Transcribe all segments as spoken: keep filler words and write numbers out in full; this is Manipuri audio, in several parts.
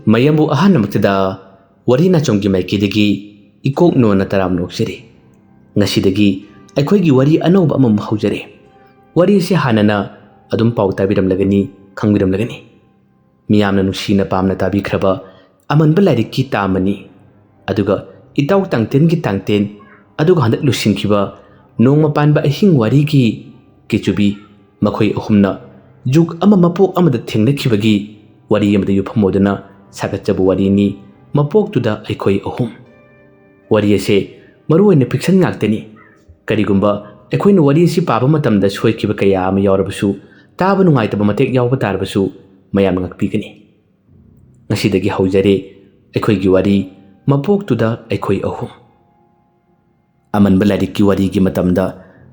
ꯃꯌꯥꯝꯕꯨ ꯑꯍꯥꯟꯕꯃꯛꯇꯗ ꯋꯥꯔꯤ ꯅꯥꯆꯣꯝꯒꯤ ꯃꯥꯏꯀꯩꯗꯒꯤ ꯏꯀꯣꯛ ꯅꯣꯟꯅ ꯇꯔꯥꯝꯅ ꯑꯣꯛꯆꯔꯤ꯫ ꯉꯁꯤꯗꯒꯤ ꯑꯩꯈꯣꯏꯒꯤ ꯋꯥꯔꯤ ꯑꯅꯧꯕ ꯑꯃꯃꯨꯛ ꯍꯧꯖꯔꯦ꯫ ꯋꯥꯔꯤ ꯑꯁꯤ ꯍꯥꯟꯅꯅ ꯑꯗꯨꯝ ꯄꯥꯎ ꯇꯥꯕꯤꯔꯝꯂꯒꯅꯤ, ꯈꯪꯕꯤꯔꯝꯂꯒꯅꯤ꯫ ꯃꯤꯌꯥꯝꯅ ꯅꯨꯡꯁꯤꯅ ꯄꯥꯝꯅ ꯇꯥꯕꯤꯈ꯭ꯔꯕ ꯑꯃꯟꯕ ꯂꯥꯏꯔꯤꯛꯀꯤ ꯇꯥꯝ ꯑꯅꯤ, ꯑꯗꯨꯒ ꯏꯇꯥꯎ ꯇꯥꯡꯇꯦꯟꯒꯤ ꯇꯥꯡꯇꯦꯟ, ꯑꯗꯨꯒ ꯍꯟꯗꯛ ꯂꯣꯏꯁꯤꯟꯈꯤꯕ ꯅꯣꯡꯃ ꯄꯥꯟꯕ ꯑꯍꯤꯡ ꯋꯥꯔꯤꯒꯤ ꯀꯤꯆꯨꯕꯤ, ꯃꯈꯣꯏ ꯑꯍꯨꯝꯅ ꯖꯨꯒ ꯑꯃ ꯃꯄꯣꯛ ꯑꯃꯗ ꯊꯦꯡꯅꯈꯤꯕꯒꯤ ꯋꯥꯔꯤ ꯑꯃꯗ ꯌꯨꯝꯐꯝ ꯑꯣꯏꯗꯨꯅ ꯁꯥꯒꯠꯆꯕ ꯋꯥꯔꯤꯅꯤ, ꯃꯄꯣꯛꯇꯨꯗ ꯑꯩꯈꯣꯏ ꯑꯍꯨꯝ꯫ ꯋꯥꯔꯤ ꯑꯁꯦ ꯃꯔꯨꯑꯣꯏꯅ ꯐꯤꯛꯁꯟ ꯉꯥꯛꯇꯅꯤ꯫ ꯀꯔꯤꯒꯨꯝꯕ ꯑꯩꯈꯣꯏꯅ ꯋꯥꯔꯤ ꯑꯁꯤ ꯄꯥꯕ ꯃꯇꯝꯗ ꯁꯣꯏꯈꯤꯕ ꯀꯌꯥ ꯑꯃ ꯌꯥꯎꯔꯕꯁꯨ, ꯇꯥꯕ ꯅꯨꯡꯉꯥꯏꯇꯕ ꯃꯇꯦꯛ ꯌꯥꯎꯕ ꯇꯥꯔꯕꯁꯨ, ꯃꯌꯥꯝꯅ ꯉꯥꯛꯄꯤꯒꯅꯤ꯫ ꯉꯁꯤꯗꯒꯤ ꯍꯧꯖꯔꯦ ꯑꯩꯈꯣꯏꯒꯤ ꯋꯥꯔꯤ, ꯃꯄꯣꯛꯇꯨꯗ ꯑꯩꯈꯣꯏ ꯑꯍꯨꯝ꯫ ꯑꯃꯟꯕ ꯂꯥꯏꯔꯤꯛꯀꯤ ꯋꯥꯔꯤꯒꯤ ꯃꯇꯝꯗ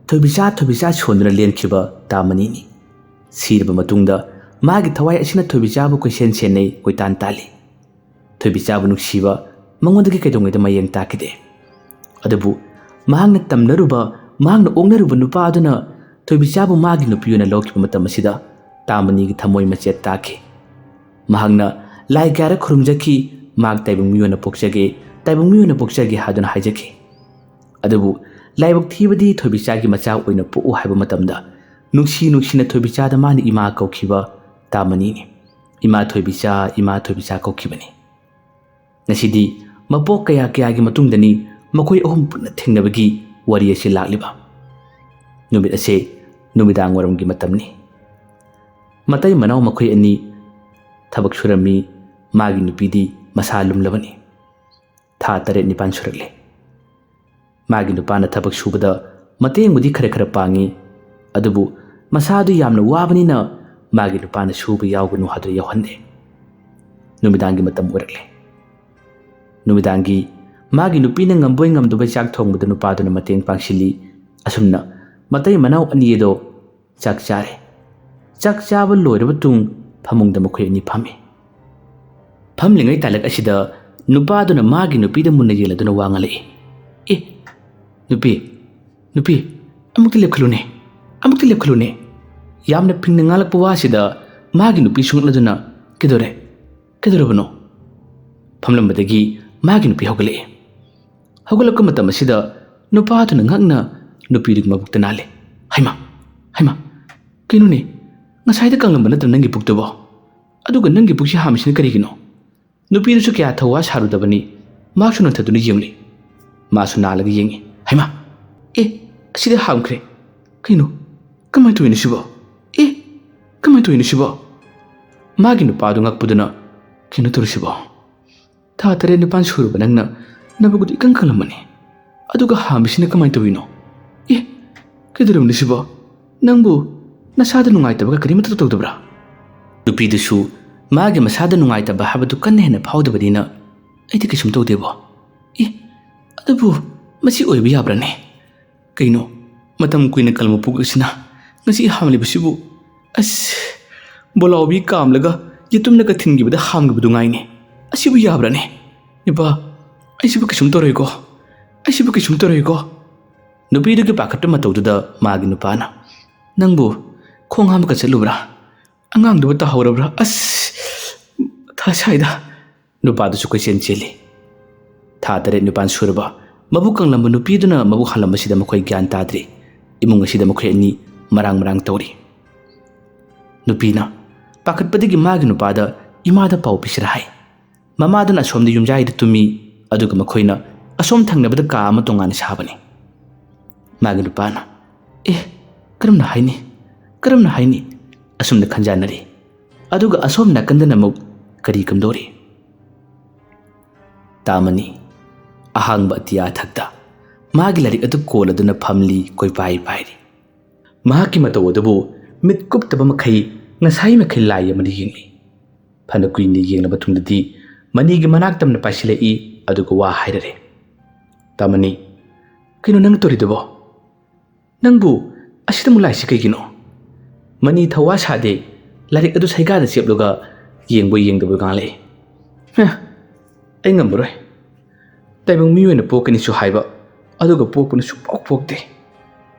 ꯊꯣꯏꯕꯤꯆꯥ ꯊꯣꯏꯕꯤꯆꯥ ꯁꯣꯟꯗꯨꯅ ꯂꯦꯟꯈꯤꯕ ꯇꯥꯝ ꯑꯅꯤꯅꯤ꯫ ꯁꯤꯔꯕ ꯃꯇꯨꯡꯗ ꯃꯥꯒꯤ ꯊꯋꯥꯏ ꯑꯁꯤꯅ ꯊꯣꯏꯕꯤꯆꯥꯕꯨ ꯀꯣꯏꯁꯦꯟ ꯁꯦꯟꯅꯩ, ꯀꯣꯏꯇꯥꯟ ꯇꯥꯜꯂꯤ꯫ ꯊꯣꯏꯕꯤꯆꯥꯕꯨ ꯅꯨꯡꯁꯤꯕ ꯃꯉꯣꯟꯗꯒꯤ ꯀꯩꯗꯧꯉꯩꯗ ꯃꯌꯦꯡ ꯇꯥꯈꯤꯗꯦ꯫ ꯑꯗꯨꯕꯨ ꯃꯍꯥꯛꯅ ꯇꯝꯅꯔꯨꯕ, ꯃꯍꯥꯛꯅ ꯑꯣꯛꯅꯔꯨꯕ ꯅꯨꯄꯥ ꯑꯗꯨꯅ ꯊꯣꯏꯕꯤꯆꯥꯕꯨ ꯃꯥꯒꯤ ꯅꯨꯄꯤ ꯑꯣꯏꯅ ꯂꯧꯈꯤꯕ ꯃꯇꯝ ꯑꯁꯤꯗ ꯇꯥꯝ ꯑꯅꯤꯒꯤ ꯊꯃꯣꯏ ꯃꯆꯦꯠ ꯇꯥꯈꯤ꯫ ꯃꯍꯥꯛꯅ ꯂꯥꯏ ꯀꯌꯥꯔꯛ ꯈꯨꯔꯨꯝꯖꯈꯤ, ꯃꯍꯥꯛ ꯇꯥꯏꯕꯪ ꯃꯤ ꯑꯣꯏꯅ ꯄꯣꯛꯆꯒꯦ, ꯇꯥꯏꯕꯪ ꯃꯤ ꯑꯣꯏꯅ ꯄꯣꯛꯆꯒꯦ ꯍꯥꯏꯗꯨꯅ ꯍꯥꯏꯖꯈꯤ꯫ ꯑꯗꯨꯕꯨ ꯂꯥꯏꯕꯛ ꯊꯤꯕꯗꯤ ꯊꯣꯏꯕꯤꯆꯥꯒꯤ ꯃꯆꯥ ꯑꯣꯏꯅ ꯄꯣꯛꯎ ꯍꯥꯏꯕ ꯃꯇꯝꯗ ꯅꯨꯡꯁꯤ ꯅꯨꯡꯁꯤꯅ ꯊꯣꯏꯕꯤꯆꯥꯗ ꯃꯥꯅ ꯏꯃꯥ ꯀꯧꯈꯤꯕ ꯇꯥꯝ ꯑꯅꯤꯅꯤ꯫ "ꯏꯃꯥ ꯊꯣꯏꯕꯤꯆꯥ, ꯏꯃꯥ ꯊꯣꯏꯕꯤꯆꯥ" ꯀꯧꯈꯤꯕꯅꯤ꯫ ꯉꯁꯤꯗꯤ ꯃꯄꯣꯛ ꯀꯌꯥ ꯀꯌꯥꯒꯤ ꯃꯇꯨꯡꯗꯅꯤ ꯃꯈꯣꯏ ꯑꯍꯨꯝ ꯄꯨꯟꯅ ꯊꯦꯡꯅꯕꯒꯤ ꯋꯥꯔꯤ ꯑꯁꯤ ꯂꯥꯛꯂꯤꯕ꯫ ꯅꯨꯃꯤꯠ ꯑꯁꯦ ꯅꯨꯃꯤꯗꯥꯡ ꯋꯥꯏꯔꯝꯒꯤ ꯃꯇꯝꯅꯤ꯫ ꯃꯇꯩ ꯃꯅꯥꯎ ꯃꯈꯣꯏ ꯑꯅꯤ ꯊꯕꯛ ꯁꯨꯔꯝꯃꯤ꯫ ꯃꯥꯒꯤ ꯅꯨꯄꯤꯗꯤ ꯃꯁꯥ ꯂꯨꯝꯂꯕꯅꯤ꯫ ꯊꯥ ꯇꯔꯦꯠ ꯅꯤꯄꯥꯟ ꯁꯨꯔꯛꯂꯦ꯫ ꯃꯥꯒꯤ ꯅꯨꯄꯥꯅ ꯊꯕꯛ ꯁꯨꯕꯗ ꯃꯇꯦꯡꯕꯨꯗꯤ ꯈꯔ ꯈꯔ ꯄꯥꯡꯉꯤ, ꯑꯗꯨꯕꯨ ꯃꯁꯥꯗꯨ ꯌꯥꯝꯅ ꯋꯥꯕꯅꯤꯅ ꯃꯥꯒꯤ ꯅꯨꯄꯥꯅ ꯁꯨꯕ ꯌꯥꯎꯒꯅꯨ ꯍꯥꯏꯗꯨꯅ ꯌꯥꯎꯍꯟꯗꯦ꯫ ꯅꯨꯃꯤꯗꯥꯡꯒꯤ ꯃꯇꯝ ꯑꯣꯏꯔꯛꯂꯦ꯫ ꯅꯨꯃꯤꯗꯥꯡꯒꯤ ꯃꯥꯒꯤ ꯅꯨꯄꯤꯅ ꯉꯝꯕꯣꯏ ꯉꯝꯗꯕꯣꯏ ꯆꯥꯛ ꯊꯣꯡꯕꯗ ꯅꯨꯄꯥꯗꯨꯅ ꯃꯇꯦꯡ ꯄꯥꯡꯁꯤꯜꯂꯤ꯫ ꯑꯁꯨꯝꯅ ꯃꯇꯩ ꯃꯅꯥꯎ ꯑꯅꯤ ꯑꯗꯣ ꯆꯥꯛ ꯆꯥꯔꯦ꯫ ꯆꯥꯛ ꯆꯥꯕ ꯂꯣꯏꯔꯕ ꯇꯨꯡ ꯐꯃꯨꯡꯗ ꯃꯈꯣꯏ ꯑꯅꯤ ꯐꯝꯃꯤ꯫ ꯐꯝꯂꯤꯉꯩ ꯇꯥꯂꯛ ꯑꯁꯤꯗ ꯅꯨꯄꯥꯗꯨꯅ ꯃꯥꯒꯤ ꯅꯨꯄꯤꯗ ꯃꯨꯟꯅ ꯌꯦꯡꯂꯗꯨꯅ ꯋꯥ ꯉꯥꯡꯂꯛꯏ꯫ "ꯑꯦ, ꯅꯨꯄꯤ, ꯅꯨꯄꯤ, ꯑꯃꯨꯛꯇ ꯂꯦꯞꯈꯠꯂꯨꯅꯦ, ꯑꯃꯨꯛꯇ ꯂꯦꯞꯈꯠꯂꯨꯅꯦ"꯫ ꯌꯥꯝꯅ ꯐꯤꯡꯅ ꯉꯥꯡꯂꯛꯄ ꯋꯥꯁꯤꯗ ꯃꯥꯒꯤ ꯅꯨꯄꯤ ꯁꯨꯡꯂꯗꯨꯅ, "ꯀꯩꯗꯧꯔꯦ? "ꯀꯩꯗꯧꯔꯕꯅꯣ?" ꯐꯝꯂꯝꯕꯗꯒꯤ ꯃꯥꯒꯤ ꯅꯨꯄꯤ ꯍꯧꯒꯠꯂꯛꯑꯦ꯫ ꯍꯧꯒꯠꯂꯛꯄ ꯃꯇꯝ ꯑꯁꯤꯗ ꯅꯨꯄꯥꯗꯨꯅ ꯉꯛꯅ ꯅꯨꯄꯤꯗꯨꯒꯤ ꯃꯕꯨꯛꯇ ꯅꯥꯜꯂꯦ꯫ "ꯍꯩꯃꯥ, ꯍꯩꯃꯥ, ꯀꯩꯅꯣꯅꯦ? ꯉꯁꯥꯏꯗ ꯀꯪꯂꯝꯕ ꯅꯠꯇ꯭ꯔ ꯅꯪꯒꯤ ꯄꯨꯛꯇꯨꯕꯣ? ꯑꯗꯨꯒ ꯅꯪꯒꯤ ꯄꯨꯛꯁꯤ ꯍꯥꯝꯃꯤꯁꯤꯅ ꯀꯔꯤꯒꯤꯅꯣ?" ꯅꯨꯄꯤꯗꯨꯁꯨ ꯀꯌꯥ ꯊꯧꯋꯥ ꯁꯥꯔꯨꯗꯕꯅꯤ꯫ ꯃꯍꯥꯛꯁꯨ ꯅꯟꯊꯗꯨꯅ ꯌꯦꯡꯂꯤ꯫ ꯃꯥꯁꯨ ꯅꯥꯜꯂꯒ ꯌꯦꯡꯉꯤ꯫ "ꯍꯩꯃꯥ! ꯑꯦ, ꯑꯁꯤꯗꯤ ꯍꯥꯝꯈ꯭ꯔꯦ꯫ ꯀꯩꯅꯣ? ꯀꯃꯥꯏꯅ ꯇꯧꯔꯤꯅꯣ ꯁꯤꯕꯣ? ꯑꯦ, ꯀꯃꯥꯏꯅ ꯇꯧꯔꯤꯅꯣ ꯁꯤꯕꯣ?" ꯃꯥꯒꯤ ꯅꯨꯄꯥꯗꯨ ꯉꯛꯄꯗꯨꯅ, "ꯀꯩꯅꯣ ꯇꯧꯔꯤꯁꯤꯕꯣ? ꯊꯥ ꯇꯔꯦꯠ ꯅꯤꯄꯥꯟ ꯁꯨꯔꯕ ꯅꯪꯅ ꯅꯕꯨꯛ ꯑꯗꯨ ꯏꯀꯪ ꯀꯪꯂꯝꯕꯅꯤ꯫ ꯑꯗꯨꯒ ꯍꯥꯝꯃꯤꯁꯤꯅ ꯀꯃꯥꯏꯅ ꯇꯧꯔꯤꯅꯣ? ꯑꯦ, ꯀꯩꯗꯧꯔꯕꯅꯣ ꯁꯤꯕꯣ? ꯅꯪꯕꯨ ꯅꯁꯥꯗ ꯅꯨꯡꯉꯥꯏꯇꯕꯒ ꯀꯔꯤꯃꯠꯇ ꯇꯧꯗꯕ꯭ꯔꯥ?" ꯅꯨꯄꯤꯗꯨꯁꯨ ꯃꯥꯒꯤ ꯃꯁꯥꯗ ꯅꯨꯡꯉꯥꯏꯇꯕ ꯍꯥꯏꯕꯗꯨ ꯀꯟꯅ ꯍꯦꯟꯅ ꯐꯥꯎꯗꯕꯅꯤꯅ, "ꯑꯩꯗꯤ ꯀꯩꯁꯨꯝ ꯇꯧꯗꯦꯕꯣ꯫ ꯑꯦ, ꯑꯗꯨꯕꯨ ꯃꯁꯤ ꯑꯣꯏꯕ ꯌꯥꯕ꯭ꯔꯥꯅꯦ? ꯀꯩꯅꯣ, ꯃꯇꯝ ꯀꯨꯏꯅ ꯀꯜꯕ ꯄꯨꯛ ꯑꯁꯤꯅ ꯉꯁꯤ ꯍꯥꯝꯂꯤꯕꯁꯤꯕꯨ? ꯑꯁ, ꯕꯣꯂꯥꯎꯕꯤ ꯀꯥꯝꯂꯒ ꯌꯦꯇꯨꯝꯅꯒ ꯊꯤꯟꯈꯤꯕꯗ ꯍꯥꯝꯈꯤꯕꯗꯨ ꯉꯥꯏꯅꯦ꯫ ꯑꯁꯤꯕꯨ ꯌꯥꯕ꯭ꯔꯥꯅꯦ? ꯏꯄꯥ, ꯑꯩꯁꯤꯕꯨ ꯀꯩꯁꯨꯝ ꯇꯧꯔꯣꯏꯀꯣ? ꯑꯩꯁꯤꯕꯨ ꯀꯩꯁꯨꯝ ꯇꯧꯔꯣꯏꯀꯣ?" ꯅꯨꯄꯤꯗꯨꯒꯤ ꯄꯥꯈꯠꯄ ꯃꯇꯧꯗꯨꯗ ꯃꯥꯒꯤ ꯅꯨꯄꯥꯅ, "ꯅꯪꯕꯨ ꯈꯣꯡ ꯍꯥꯝꯕꯒ ꯆꯠꯂꯨꯕ꯭ꯔꯥ? ꯑꯉꯥꯡꯗꯨꯕꯨ ꯇꯥꯍꯧꯔꯕ꯭ꯔꯥ? ꯑꯁ, ꯃꯊꯥ ꯁꯥꯏꯗ!" ꯅꯨꯄꯥꯗꯨꯁꯨ ꯀꯣꯏꯆꯦꯟ ꯆꯦꯜꯂꯤ꯫ ꯊꯥ ꯇꯔꯦꯠ ꯅꯤꯄꯥꯟ ꯁꯨꯔꯕ ꯃꯕꯨꯛ ꯀꯪꯂꯝꯕ ꯅꯨꯄꯤꯗꯨꯅ ꯃꯕꯨꯛ ꯍꯜꯂꯝꯕꯁꯤꯗ ꯃꯈꯣꯏ ꯒ꯭ꯌꯥꯟ ꯇꯥꯗ꯭ꯔꯤ꯫ ꯏꯃꯨꯡ ꯑꯁꯤꯗ ꯃꯈꯣꯏ ꯑꯅꯤ ꯃꯔꯥꯡ ꯃꯔꯥꯡ ꯇꯧꯔꯤ꯫ ꯅꯨꯄꯤꯅ ꯄꯥꯈꯠꯄꯗꯒꯤ ꯃꯥꯒꯤ ꯅꯨꯄꯥꯗ ꯏꯃꯥꯗ ꯄꯥꯎ ꯄꯤꯁꯤꯔ ꯍꯥꯏ꯫ ꯃꯃꯥꯗꯨꯅ ꯑꯁꯣꯝꯗ ꯌꯨꯝꯖꯥꯏꯗ ꯇꯨꯝꯃꯤ, ꯑꯗꯨꯒ ꯃꯈꯣꯏꯅ ꯑꯁꯣꯝ ꯊꯪꯅꯕꯗ ꯀꯥ ꯑꯃ ꯇꯣꯉꯥꯟꯅ ꯁꯥꯕꯅꯤ꯫ ꯃꯥꯒꯤ ꯅꯨꯄꯥꯅ, "ꯑꯦ, ꯀꯔꯝꯅ ꯍꯥꯏꯅꯤ? ꯀꯔꯝꯅ ꯍꯥꯏꯅꯤ?" ꯑꯁꯨꯝꯅ ꯈꯟꯖꯥꯟꯅꯔꯤ꯫ ꯑꯗꯨꯒ ꯑꯁꯣꯝ ꯅꯥꯀꯟꯗꯅ ꯑꯃꯨꯛ ꯀꯔꯤ ꯀꯝꯗꯧꯔꯤ? ꯇꯥꯃꯅꯤ ꯑꯍꯥꯡꯕ ꯑꯇꯤꯌꯥ ꯊꯛꯇ ꯃꯥꯒꯤ ꯂꯥꯏꯔꯤꯛ ꯑꯗꯨ ꯀꯣꯜꯂꯗꯨꯅ ꯐꯝꯂꯤ, ꯀꯣꯏꯄꯥꯏ ꯄꯥꯏꯔꯤ꯫ ꯃꯍꯥꯛꯀꯤ ꯃꯇꯧ ꯑꯗꯨꯕꯨ ꯃꯤꯠ ꯀꯨꯞꯇꯕ ꯃꯈꯩ ꯉꯁꯥꯏ ꯃꯈꯩ ꯂꯥꯏ ꯑꯃꯅ ꯌꯦꯡꯂꯤ꯫ ꯐꯅ ꯀꯨꯏꯅ ꯌꯦꯡꯂꯕ ꯇꯨꯡꯗꯗꯤ ꯃꯅꯤꯒꯤ ꯃꯅꯥꯛ ꯇꯝꯅ ꯄꯥꯏꯁꯤꯜꯂꯛꯏ, ꯑꯗꯨꯒ ꯋꯥ ꯍꯥꯏꯔꯔꯦ꯫ "ꯇꯥꯃꯅꯤ, ꯀꯩꯅꯣ ꯅꯪ ꯇꯧꯔꯤꯗꯨꯕꯣ? ꯅꯪꯕꯨ ꯑꯁꯤꯗ ꯑꯃꯨꯛ ꯂꯥꯛꯏꯁꯤ ꯀꯩꯒꯤꯅꯣ?" ꯃꯅꯤ ꯊꯧꯋꯥ ꯁꯥꯗꯦ, ꯂꯥꯏꯔꯤꯛ ꯑꯗꯨ ꯁꯩꯒꯥꯗ ꯆꯦꯞꯂꯒ ꯌꯦꯡꯕꯣꯏ ꯌꯦꯡꯗꯕꯣꯏ ꯉꯥꯡꯂꯛꯏ꯫ "ꯍꯦ, ꯑꯩ ꯉꯝꯃꯔꯣꯏ꯫ ꯇꯥꯏꯕꯪ ꯃꯤ ꯑꯣꯏꯅ ꯄꯣꯛꯀꯅꯤꯁꯨ ꯍꯥꯏꯕ, ꯑꯗꯨꯒ ꯄꯣꯛꯄꯅ ꯁꯨꯡꯄꯣꯛ ꯄꯣꯛꯇꯦ꯫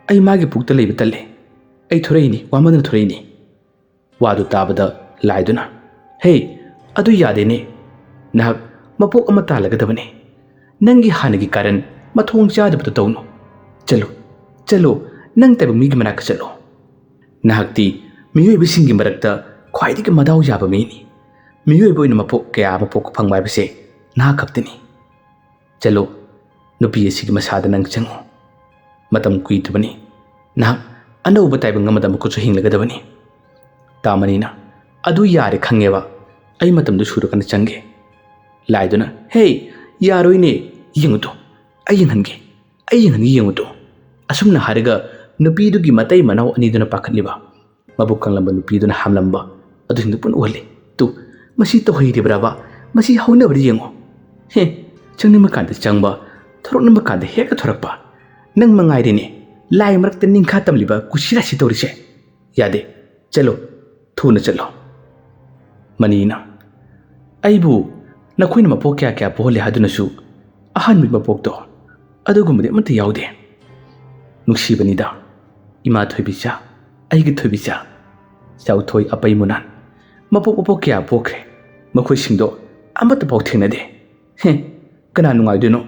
ꯑꯩ ꯃꯥꯒꯤ ꯄꯨꯛꯇ ꯂꯩꯕ ꯇꯜꯂꯦ꯫ ꯑꯩ ꯊꯣꯔꯛꯏꯅꯤ, ꯋꯥꯃꯟꯗꯅ ꯊꯣꯔꯛꯏꯅꯤ꯫" ꯋꯥꯗꯨ ꯇꯥꯕꯗ ꯂꯥꯏꯗꯨꯅ, "ꯍꯦ, ꯑꯗꯨ ꯌꯥꯗꯦꯅꯦ꯫ ꯅꯍꯥꯛ ꯃꯄꯣꯛ ꯑꯃ ꯇꯥꯜꯂꯒꯗꯕꯅꯤ꯫ ꯅꯪꯒꯤ ꯍꯥꯟꯅꯒꯤ ꯀꯥꯔꯟ, ꯃꯊꯣꯡ ꯆꯥꯗꯕꯗꯨ ꯇꯧꯅꯨ꯫ ꯆꯠꯂꯨ, ꯆꯠꯂꯨ, ꯅꯪ ꯇꯥꯏꯕꯪ ꯃꯤꯒꯤ ꯃꯅꯥꯛꯇ ꯆꯠꯂꯨ꯫ ꯅꯍꯥꯛꯇꯤ ꯃꯤꯑꯣꯏꯕꯁꯤꯡꯒꯤ ꯃꯔꯛꯇ ꯈ꯭ꯋꯥꯏꯗꯒꯤ ꯃꯗꯥꯎ ꯌꯥꯕ ꯃꯤꯅꯤ꯫ ꯃꯤꯑꯣꯏꯕ ꯑꯣꯏꯅ ꯃꯄꯣꯛ ꯀꯌꯥ ꯑꯃ ꯄꯣꯛꯄ ꯐꯪꯕ ꯍꯥꯏꯕꯁꯦ ꯅꯍꯥꯛ ꯈꯛꯇꯅꯤ꯫ ꯆꯠꯂꯨ, ꯅꯨꯄꯤ ꯑꯁꯤꯒꯤ ꯃꯁꯥꯗ ꯅꯪ ꯆꯪꯉꯨ꯫ ꯃꯇꯝ ꯀꯨꯏꯗꯕꯅꯤ꯫ ꯅꯍꯥꯛ ꯑꯅꯧꯕ ꯇꯥꯏꯕꯪ ꯑꯃꯗ ꯑꯃꯨꯛꯀꯁꯨ ꯍꯤꯡꯂꯒꯗꯕꯅꯤ꯫ ꯇꯥꯃꯅꯤꯅ, ꯑꯗꯨ ꯌꯥꯔꯦ ꯈꯪꯉꯦꯕ, ꯑꯩ ꯃꯇꯝꯗꯨ ꯁꯨꯔꯀꯥꯟꯗ ꯆꯪꯒꯦ꯫ ꯂꯥꯏꯗꯨꯅ, ꯍꯦ, ꯌꯥꯔꯣꯏꯅꯦ, ꯌꯦꯡꯉꯨ ꯇꯨ, ꯑꯩ ꯌꯦꯡꯍꯟꯒꯦ, ꯑꯩ ꯌꯦꯡꯍꯟꯒꯦ, ꯌꯦꯡꯉꯨ ꯇꯨ꯫ ꯑꯁꯨꯝꯅ ꯍꯥꯏꯔꯒ ꯅꯨꯄꯤꯗꯨꯒꯤ ꯃꯇꯩ ꯃꯅꯥꯎ ꯑꯅꯤꯗꯨꯅ ꯄꯥꯈꯠꯂꯤꯕ, ꯃꯕꯨꯛ ꯀꯪꯂꯝꯕ ꯅꯨꯄꯤꯗꯨꯅ ꯍꯥꯝꯂꯝꯕ ꯑꯗꯨꯁꯤꯡꯗꯨ ꯄꯨꯟꯅ ꯎꯍꯜꯂꯤ꯫ ꯇꯨ, ꯃꯁꯤ ꯇꯧꯍꯩꯔꯤꯕ꯭ꯔꯕ? ꯃꯁꯤ ꯍꯧꯅꯕ꯭ꯔꯥ ꯌꯦꯡꯉꯨ꯫ ꯍꯦ, ꯆꯪꯅꯤꯡꯕ ꯀꯥꯟꯗ ꯆꯪꯕ, ꯊꯣꯔꯛꯅꯤꯡꯕ ꯀꯥꯟꯗ ꯍꯦꯛꯇ ꯊꯣꯔꯛꯄ꯫ ꯅꯪ ꯃꯉꯥꯏꯔꯦꯅꯦ, ꯂꯥꯏ ꯃꯔꯛꯇ ꯅꯤꯡꯈꯥ ꯇꯝꯂꯤꯕ ꯀꯨꯁꯤꯔꯥꯁꯤ ꯇꯧꯔꯤꯁꯦ꯫ ꯌꯥꯗꯦ, ꯆꯠꯂꯣ, ꯊꯨꯅ ꯆꯠꯂꯣ꯫ ꯃꯅꯤꯅ, ꯑꯩꯕꯨ ꯅꯈꯣꯏꯅ ꯃꯄꯣꯛ ꯀꯌꯥ ꯀꯌꯥ ꯄꯣꯛꯍꯜꯂꯦ ꯍꯥꯏꯗꯨꯅꯁꯨ ꯑꯍꯥꯟꯕꯒꯤ ꯃꯄꯣꯛꯇꯣ ꯑꯗꯨꯒꯨꯝꯕꯗꯤ ꯑꯃꯠꯇ ꯌꯥꯎꯗꯦ꯫ ꯅꯨꯡꯁꯤꯕꯅꯤꯗ, ꯏꯃꯥ ꯊꯣꯏꯕꯤꯆꯥ, ꯑꯩꯒꯤ ꯊꯣꯏꯕꯤꯆꯥ, ꯆꯥꯎꯊꯣꯏ, ꯑꯄꯩ, ꯃꯨꯅꯥꯟ, ꯃꯄꯣꯛ ꯃꯄꯣꯛ ꯀꯌꯥ ꯄꯣꯛꯈ꯭ꯔꯦ, ꯃꯈꯣꯏꯁꯤꯡꯗꯣ ꯑꯃꯠꯇ ꯄꯥꯎ ꯊꯦꯡꯅꯗꯦ꯫ ꯍꯦ, ꯀꯅꯥ ꯅꯨꯡꯉꯥꯏꯗꯣꯏꯅꯣ?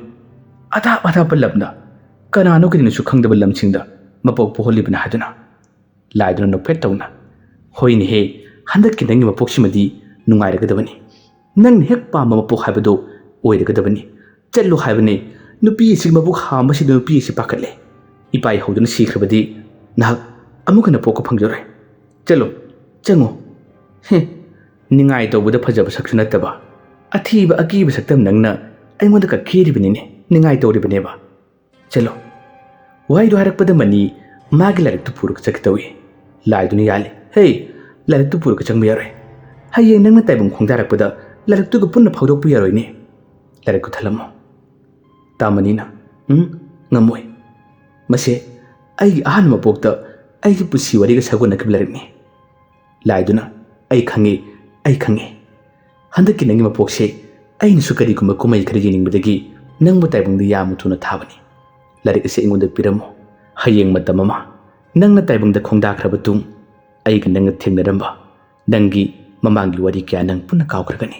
ꯑꯊꯥꯞ ꯑꯊꯥꯞꯄ ꯂꯝꯗ, ꯀꯅꯥꯅꯣ ꯀꯔꯤꯅꯣꯁꯨ ꯈꯪꯗꯕ ꯂꯝꯁꯤꯡꯗ ꯃꯄꯣꯛ ꯄꯣꯛꯍꯜꯂꯤꯕꯅ ꯍꯥꯏꯗꯨꯅ꯫ ꯂꯥꯏꯗꯨꯅ ꯅꯣꯛꯐꯦꯠ ꯇꯧꯅ, ꯍꯣꯏꯅꯦꯍꯦ, ꯍꯟꯗꯛꯀꯤ ꯅꯪꯒꯤ ꯃꯄꯣꯛꯁꯤꯃꯗꯤ ꯅꯨꯡꯉꯥꯏꯔꯒꯗꯕꯅꯤ꯫ ꯅꯪꯅ ꯍꯦꯛ ꯄꯥꯝꯕ ꯃꯄꯣꯛ ꯍꯥꯏꯕꯗꯨ ꯑꯣꯏꯔꯒꯗꯕꯅꯤ꯫ ꯆꯠꯂꯨ ꯍꯥꯏꯕꯅꯤ꯫ ꯅꯨꯄꯤ ꯑꯁꯤ ꯃꯕꯨꯛ ꯍꯥꯝꯕꯁꯤꯗ ꯅꯨꯄꯤ ꯑꯁꯤ ꯄꯥꯈꯠꯂꯦ꯫ ꯏꯄꯥ ꯏꯍꯧꯗꯨꯅ ꯁꯤꯈ꯭ꯔꯕꯗꯤ ꯅꯍꯥꯛ ꯑꯃꯨꯛ ꯍꯟꯅ ꯄꯣꯛꯄ ꯐꯪꯖꯔꯣꯏ꯫ ꯆꯠꯂꯨ, ꯆꯪꯉꯨ꯫ ꯍꯦ, ꯅꯤꯡꯉꯥꯏ ꯇꯧꯕꯗ ꯐꯖꯕ ꯁꯛꯁꯨ ꯅꯠꯇꯕ, ꯑꯊꯤꯕ ꯑꯀꯤꯕ ꯁꯛꯇꯝ ꯅꯪꯅ ꯑꯩꯉꯣꯟꯗ ꯀꯛꯈꯤꯔꯤꯕꯅꯤꯅꯦ, ꯅꯤꯡꯉꯥꯏ ꯇꯧꯔꯤꯕꯅꯦꯕ꯫ ꯆꯠꯂꯣ꯫ ꯋꯥꯍꯩꯗꯣ ꯍꯥꯏꯔꯛꯄꯗ ꯃꯅꯤ ꯃꯥꯒꯤ ꯂꯥꯏꯔꯤꯛꯇꯨ ꯄꯨꯔꯒ ꯆꯠꯀꯦ ꯇꯧꯏ꯫ ꯂꯥꯏꯗꯨꯅ ꯌꯥꯜꯂꯤ꯫ ꯍꯦ, ꯂꯥꯏꯔꯤꯛꯇꯨ ꯄꯨꯔꯒ ꯆꯪꯕ ꯌꯥꯔꯣꯏ꯫ ꯍꯌꯦꯡ ꯅꯪꯅ ꯇꯥꯏꯕꯪ ꯈꯣꯡꯗꯥꯔꯛꯄꯗ ꯂꯥꯏꯔꯤꯛꯇꯨꯒ ꯄꯨꯟꯅ ꯐꯥꯎꯗꯣꯛꯄ ꯌꯥꯔꯣꯏꯅꯦ꯫ ꯂꯥꯏꯔꯤꯛꯇꯨ ꯊꯜꯂꯝꯃꯣ꯫ ꯇꯥꯃꯅꯤꯅ, ꯎꯝ, ꯉꯝꯃꯣꯏ꯫ ꯃꯁꯦ ꯑꯩꯒꯤ ꯑꯍꯥꯟꯕ ꯃꯄꯣꯛꯇ ꯑꯩꯒꯤ ꯄꯨꯟꯁꯤ ꯋꯥꯔꯤꯒ ꯁꯥꯒꯣꯟꯅꯈꯤꯕ ꯂꯥꯏꯔꯤꯛꯅꯤ꯫ ꯂꯥꯏꯗꯨꯅ, ꯑꯩ ꯈꯪꯉꯤ, ꯑꯩ ꯈꯪꯉꯤ꯫ ꯍꯟꯗꯛꯀꯤ ꯅꯪꯒꯤ ꯃꯄꯣꯛꯁꯦ ꯑꯩꯅꯁꯨ ꯀꯔꯤꯒꯨꯝꯕ ꯀꯨꯝꯍꯩ ꯈꯔ ꯌꯦꯡꯅꯤꯡꯕꯗꯒꯤ ꯅꯪꯕꯨ ꯇꯥꯏꯕꯪꯗ ꯌꯥꯝꯅ ꯊꯨꯅ ꯊꯥꯕꯅꯤ꯫ ꯂꯥꯏꯔꯤꯛ ꯑꯁꯤ ꯑꯩꯉꯣꯟꯗ ꯄꯤꯔꯝꯃꯨ꯫ ꯍꯌꯦꯡ ꯃꯇꯝ ꯑꯃ ꯅꯪꯅ ꯇꯥꯏꯕꯪꯗ ꯈꯣꯡꯗꯥꯈ꯭ꯔꯕ ꯇꯨꯡ ꯑꯩꯒ ꯅꯪꯅ ꯊꯦꯡꯅꯔꯝꯕ ꯅꯪꯒꯤ ꯃꯃꯥꯡꯒꯤ ꯋꯥꯔꯤ ꯀꯌꯥ ꯅꯪ ꯄꯨꯟꯅ ꯀꯥꯎꯈ꯭ꯔꯒꯅꯤ꯫